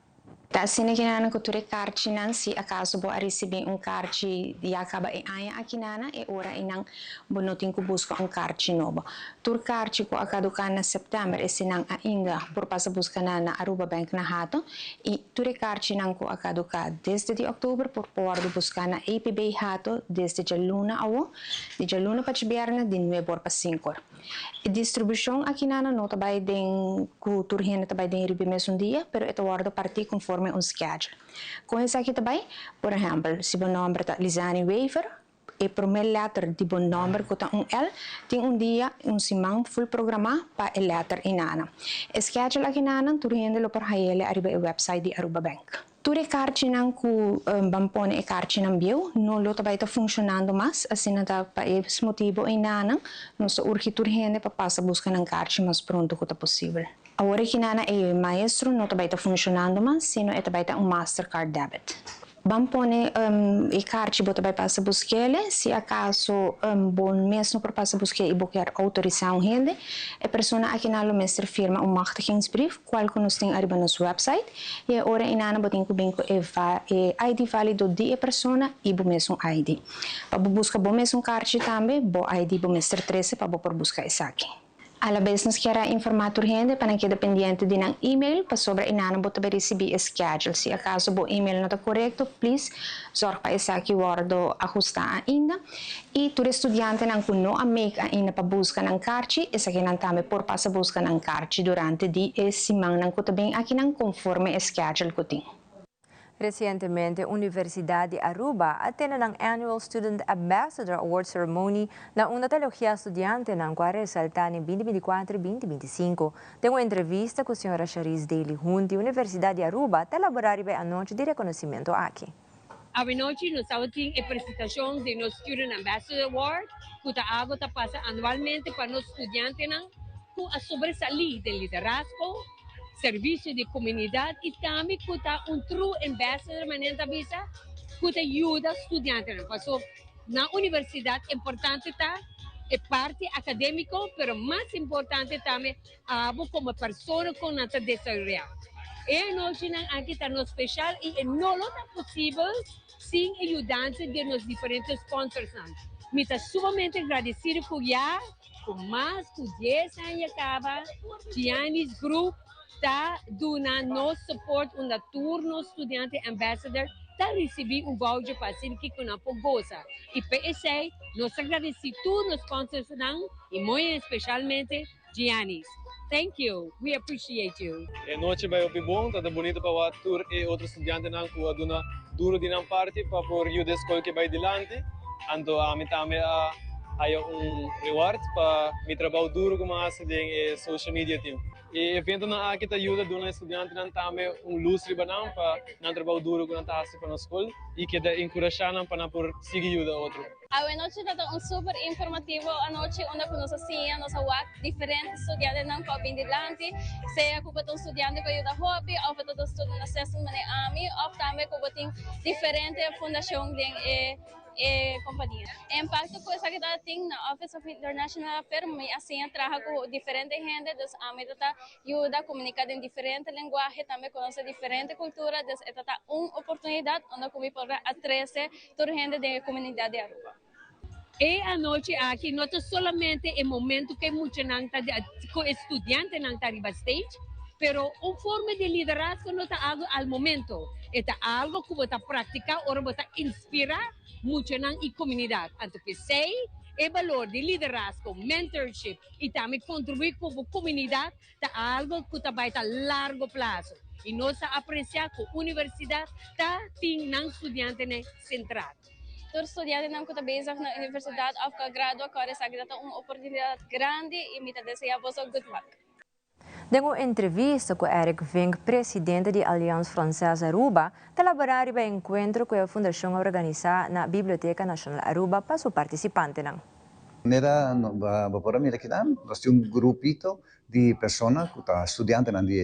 Ta asina ki nana ku tur e karchinan, si akaso bo a risibí un karchi ya kaba e aña aki nana, e ora einan bo no tin ku buska un karchi nobo. Tur karchi ku a kaduká na sèptèmber esenan ainda por pasa buska nan na Aruba Bank na Hato i tur e karchinan ku a kaduká desde di òktober por wòrdu buská na APB Hato desde djaluna awo, di djaluna pa djabièrnè di nuebe or pa sinku or. E distribushon akinana no ta bai den ku tur hende ta bai den riba e mesun dia, pero e ta wòrdu partí konforme un schedule. Kon esaki ta bai? Por ehèmpel, si bo nòmber ta Lizany Wever, e promé lèter di bo nòmber ku ta un L, tin un dia, un siman ful programá pa e lèter einana. E schedule akinana tur hende lo por hañ'el ariba e website di Aruba Bank. Tur e karchinan ku ban pone e karchinan bieu no lo ta bai ta funshonando mas, asina ta pa e motibu einanan nos ta urgi tur hende pa pasa buska nan karchi mas pronto ku ta posibel. Awor ekinana e maestro no ta bai ta funshonando mas sino e ta bai ta un Mastercard debit. Ban pone e karchi bo ta bai pasa busk'ele, si akaso bo mes no por pasa busk'e i bo kier outorisá un hende, e persona akinan lo mester firma un machtigingsbrief kual ku nos tin ariba nos website. I e ora einana bo tin ku bin ku e e ID válido di e persona i bo mesun ID. Pa bo buska bo mesun karchi tambe, bo ID bo mester trese pa bo por buska esaki. Alabes nos kier a informá tur hende pa nan keda pendiente di nan email pasobra einana bo ta bai risibí e schedule. Si akaso bo email no ta korekto, please zòrg pa esaki wòrdu ahustá ainda. I tur e studiantenan ku no a make ainda pa buska nan karchi, esakinan tambe por pasa buska nan karchi durante di e simannan ku ta bin akinan konforme e schedule ku tin. Resientemente Universidad di Aruba a tene nan Annual Student Ambassador Award Ceremony na unda ta elogia studiantenan ku a resalta den 2024 i 2025. Den un entrevista ku señora Sharice Daly Hunt di Universidad di Aruba ta elabora riba e anochi di reconocimento aki. Awenochi nos tabatin e presentacion di nos Student Ambassador Award cu ta algo ta pasa anualmente pa nos studiantenan cu a sobresali den liderazgo, servicio di comunidad y tambe cu ta un true ambassador manera nan ta bisa cu ta yuda studiantenan paso na universidad importante ta e parti academico pero mas importante tambe Abo komo persona kon nan ta desaroyá. E anochinan aki ta nos speshal i e no lo ta posibel sin e yudansa di nos diferente sponsorsnan. Mi ta sumamente gradesido ku ya ku mas ku dies aña kaba Gianni's Group ta duna nos support unda tur nos studiante ambassador ta risibí un voucher pa asina kiko nan por gosa. I pa esei nos ta gradesí tur nos sponsorsnan i muy espeshalmente Giannis thank you we appreciate you. E nochi bai hopi bon, ta ta bunito pa wak tur e otro studiantenan ku a duna duro di nan parti pa por yuda e skol ke bai dilanti. Anto ami tambe a haya un reward pa mi trabou duro ku mi a hasi den e social media team. E eventonan aki ta yuda duna e studiantenan tambe un lus riba nan pa nan trabou duro ku nan ta hasi pa nos skol i keda enkurashá nan pa nan por sigui yuda otro. Awenochi ta ta un super informativo anochi unda ku nos a siña, nos a wak diferente studiantenan ku a bin dilanti, sea ku bo ta un studiante ku a yuda hopi òf bo ta ta un student assistant manera ami òf tambe ku bo tin diferente fundashon den e e kompania. E impakto ku esaki ta tin na Office of International Affairs, mi a siña traha ku diferente hende, dus ami ta ta yuda komuniká den diferente lenguahe, tambe konosé diferente kultura, dus e ta ta un oportunidat unda ku mi por a trese tur hende den e komunidat di Aruba. E anochi aki no ta solamente e momento ku e muchanan ta ku e studiantenan ta riba stage, pero un forma di liderazgo no ta algo al momento, e ta algo ku bo ta praktiká ora bo ta inspirá muchanan i komunidat. Anto p'esei e balor di liderazgo, mentorship i tambe kontribuí ku bo komunidat ta algo ku ta bai ta largo plaso. I nos ta apresiá ku universidat ta tin nan studiantenan sentrá. Tur studiantenan ku ta bezig na universidat òf ku a gradua kòrda esaki ta ta un oportunidat grandi i mi ta deseá boso good luck. Den un entrevista ku Eric Vinck, presidente di Alliance Française Aruba, ta laborá riba e enkuentro ku e fundashon a organisá na Biblioteca Nacional Aruba pa su partisipantenan. Manera bo por a mira kinan, nos tin un grupito di persona ku ta studiantenan di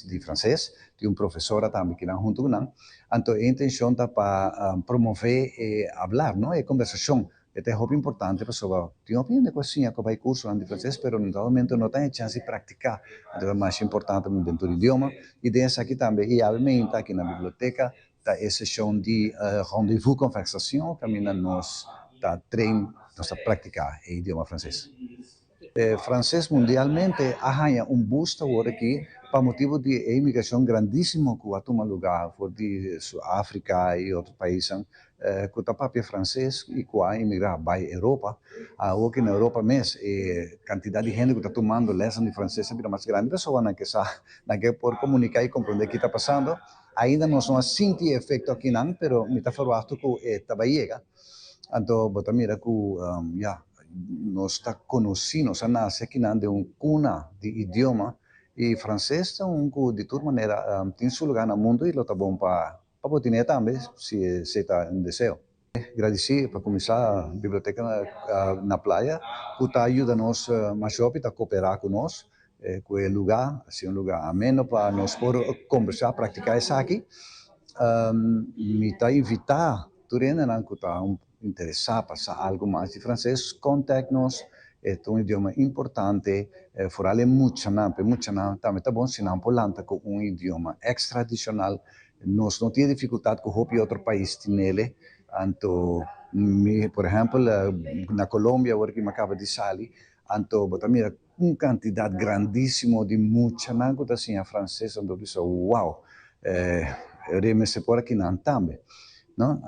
di franses, tin un profesora tambe kinan huntu ku nan. Anto e intenshon ta pa promové e hablar, no, e kombersashon. E ta hopi importante pasobra tin hopi hende ku a siña ku a bai kursonan di franses pero na dado momento no ta haña chans di praktiká. Anto ta masha importante den tur idioma i den esaki tambe i awe meinta aki na biblioteka ta e seshon di rendez-vous conversation kaminda nos ta train, nos ta praktiká e idioma franses. E franses mundialmente a haña un boost awor aki pa motibu di e imigrashon grandísimo ku a tuma lugá for di Su-Afrika i otro paisnan ku ta papia franses i ku a imigrá bai Europa. Awor ki na Europa mes e kantidat di hende ku ta tumando lèsnan di franses a bira mas grandi pasobra nan ke sa, nan ke por komuniká i komprondé ki ta pasando. Ainda nos no a sinti e efekto akinan, pero mi ta ferwachtu ku e ta bai yega. Anto bo ta mira ku ya, Nos ta konosí, nos a nase akinan den un kuna di idioma i franses ta un ku di tur manera tin su lugá na mundu i lo ta bon pa pa bo tin'é tambe si esei ta un deseo. Gradisí pa kuminsá Biblioteka na Playa ku ta yuda nos masha hopi, ta koperá ku nos ku e lugá, asina un lugá ameno pa nos por kombersá, praktiká esaki. Mi ta invitá tur hendenan ku ta Interesá pa sa algu mas di franses, contact nos. E ta un idioma importante, foral e muchanan, pa e muchanan tambe ta bon si nan por lanta ku un idioma extra adicional. Nos no tin e dificultad ku hopi otro pais tinele. Anto mi, por ehempel, na Colombia awor ki mi a kaba di sali, anto bo ta mira un cantidad grandisimo di muchanan ku ta siña franses, anto bo bisa, wow, e mester por akinan tambe. No?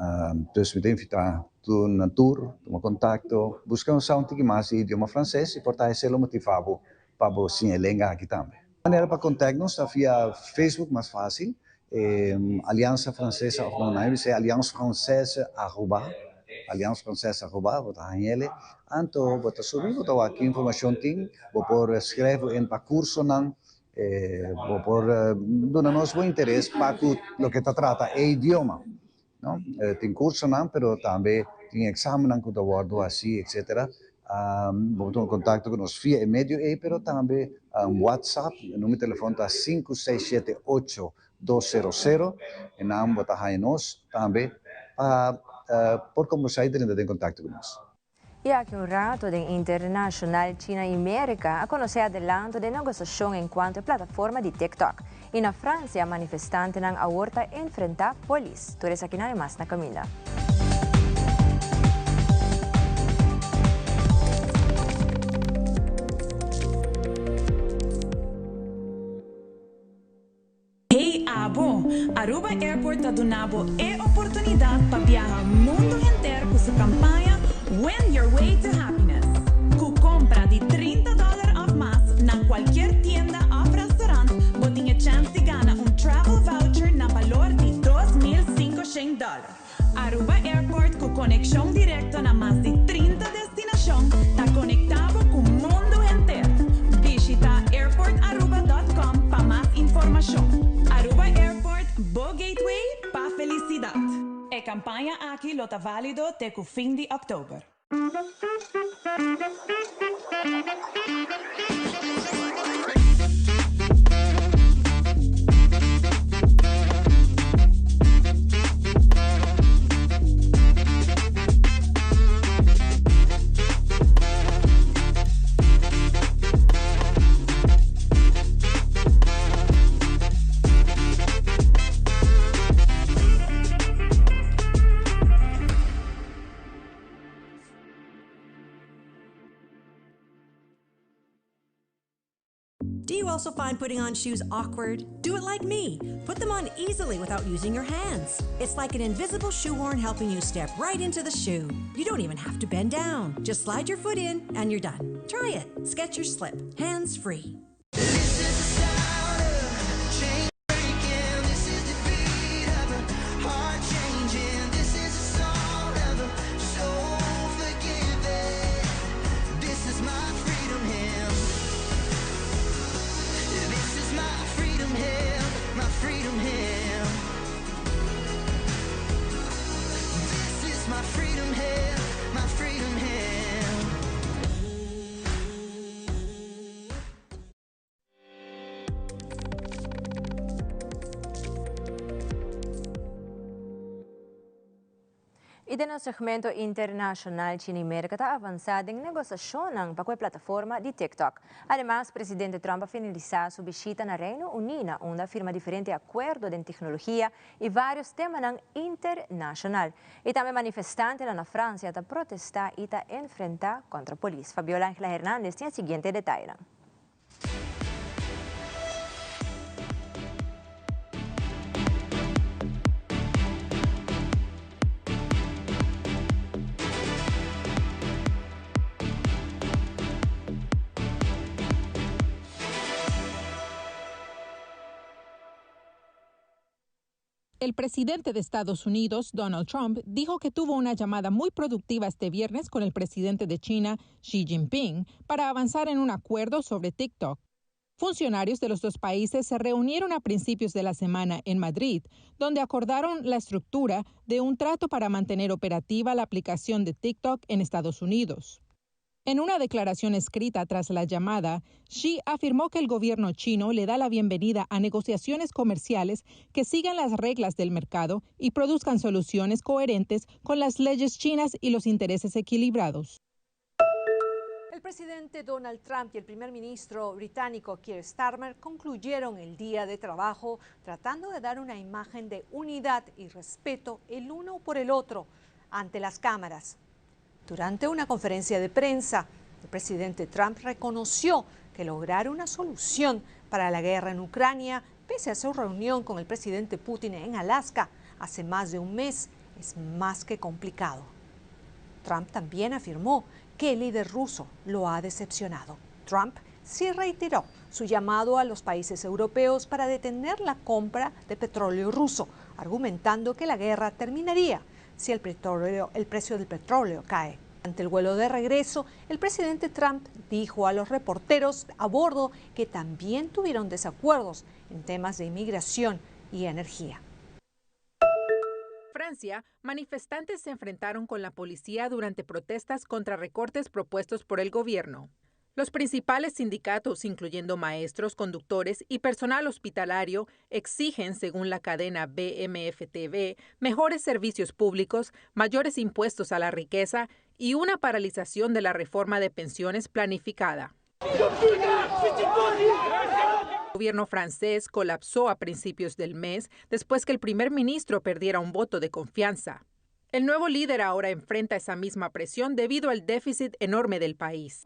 Dus mi ta invitá tur nan tur tuma kontakto, buska un sa un tiki mas di idioma franses i por ta esei lo motivá bo pa bo siña e lenga aki tambe. Manera pa kontak nos ta via Facebook mas fásil, Aliansa Fransesa òf no nan e bisa Alliance Française Aruba, Alliance Française Aruba bo ta haña el'e, anto bo ta subi bo ta wak ki informashon tin, bo por skrèf bo in pa kursonan, Bo por duna nos bo interes pa ku loke ta trata e idioma, no? Tin kursonan, pero tambe tin eksamennan ku ta wòrdu hasi, etsetera. Bo por tuma kontakto ku nos via e medio ei, pero tambe WhatsApp. E numero di telefòn ta sinku seis shete ocho dos sero sero. Einan bo ta haña nos tambe pa por kombersá i drenta den kontakto ku nos. I aki un rato den internashonal China i Merika a konosé adelanto den negosiashon enkuanto e plataforma di TikTok. I na Fransia manifestantenan awor ta enfrentá polis. Tur esakinan i mas na kaminda. Hey abo! Aruba Airport ta duna bo e oportunidad pa biaha mundo henter cu su campaña Win Your Way to Happiness. Cu compra di 30 dollar of mas na cualkier tienda of restaurant bo tin e chance di gana un travel voucher na balor di 2500 dollar. Aruba Airport cu conexion directo na mas di 30 destinacion ta conecta bo cu mundo henter. Bishita airportaruba. bo gateway pa felicidad. E campaña aki lo ta valido te cu fin di october. Do you also find putting on shoes awkward? Do it like me. Put them on easily without using your hands. It's like an invisible shoehorn helping you step right into the shoe. You don't even have to bend down. Just slide your foot in and you're done. Try it. Skechers Slip. Hands free. Y den nos segmento internacional, China y Merca ta avansa den negociacionnan pa cu e plataforma di TikTok. Ademas, presidente Trump a finalisa su bishita na Reino Uni na unda a firma diferente acuerdo den tecnologia y varios temanan internacional. Y tambe manifestantenan na Francia ta protesta y ta enfrenta contra polis. Fabiola Angela Hernandez tin e siguiente detayenan. El presidente de Estados Unidos, Donald Trump, dijo que tuvo una llamada muy productiva este viernes con el presidente de China, Xi Jinping, para avanzar en un acuerdo sobre TikTok. Funcionarios de los dos países se reunieron a principios de la semana en Madrid, donde acordaron la estructura de un trato para mantener operativa la aplicación de TikTok en Estados Unidos. En una declaración escrita tras la llamada, Xi afirmó que el gobierno chino le da la bienvenida a negociaciones comerciales que sigan las reglas del mercado y produzcan soluciones coherentes con las leyes chinas y los intereses equilibrados. El presidente Donald Trump y el primer ministro británico Keir Starmer concluyeron el día de trabajo tratando de dar una imagen de unidad y respeto el uno por el otro ante las cámaras. Durante una conferencia de prensa, el presidente Trump reconoció que lograr una solución para la guerra en Ucrania, pese a su reunión con el presidente Putin en Alaska hace más de un mes, es más que complicado. Trump también afirmó que el líder ruso lo ha decepcionado. Trump sí reiteró su llamado a los países europeos para detener la compra de petróleo ruso, argumentando que la guerra terminaría si el, petróleo, el precio del petróleo cae. Ante el vuelo de regreso, el presidente Trump dijo a los reporteros a bordo que también tuvieron desacuerdos en temas de inmigración y energía. Francia, manifestantes se enfrentaron con la policía durante protestas contra recortes propuestos por el gobierno. Los principales sindicatos, incluyendo maestros, conductores y personal hospitalario, exigen, según la cadena BMFTV, mejores servicios públicos, mayores impuestos a la riqueza y una paralización de la reforma de pensiones planificada. El gobierno francés colapsó a principios del mes después que el primer ministro perdiera un voto de confianza. El nuevo líder ahora enfrenta esa misma presión debido al déficit enorme del país.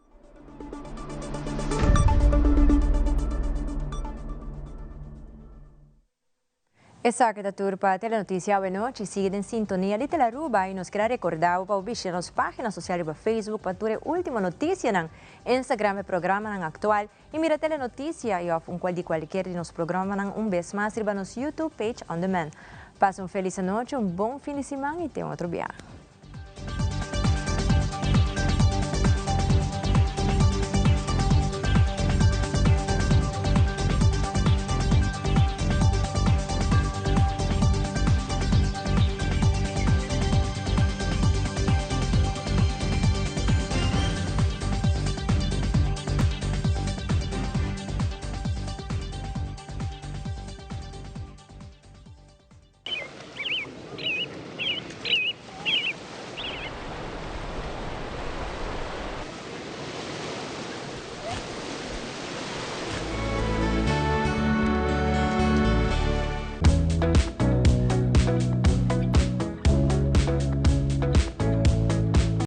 Esaki ta tur pa Telenoticia awe nochi. Sigui den sintonia di Telaruba y nos keda recorda bo pa bo bishita nos pagina social riba Facebook pa tur e ultimo noticianan, Instagram e programanan actual y mira Telenoticia y of un cual di cualkier di nos programanan un bes mas riba nos YouTube page on demand. Pasa un feliz anochi, un bon fin di siman y te un otro biaha.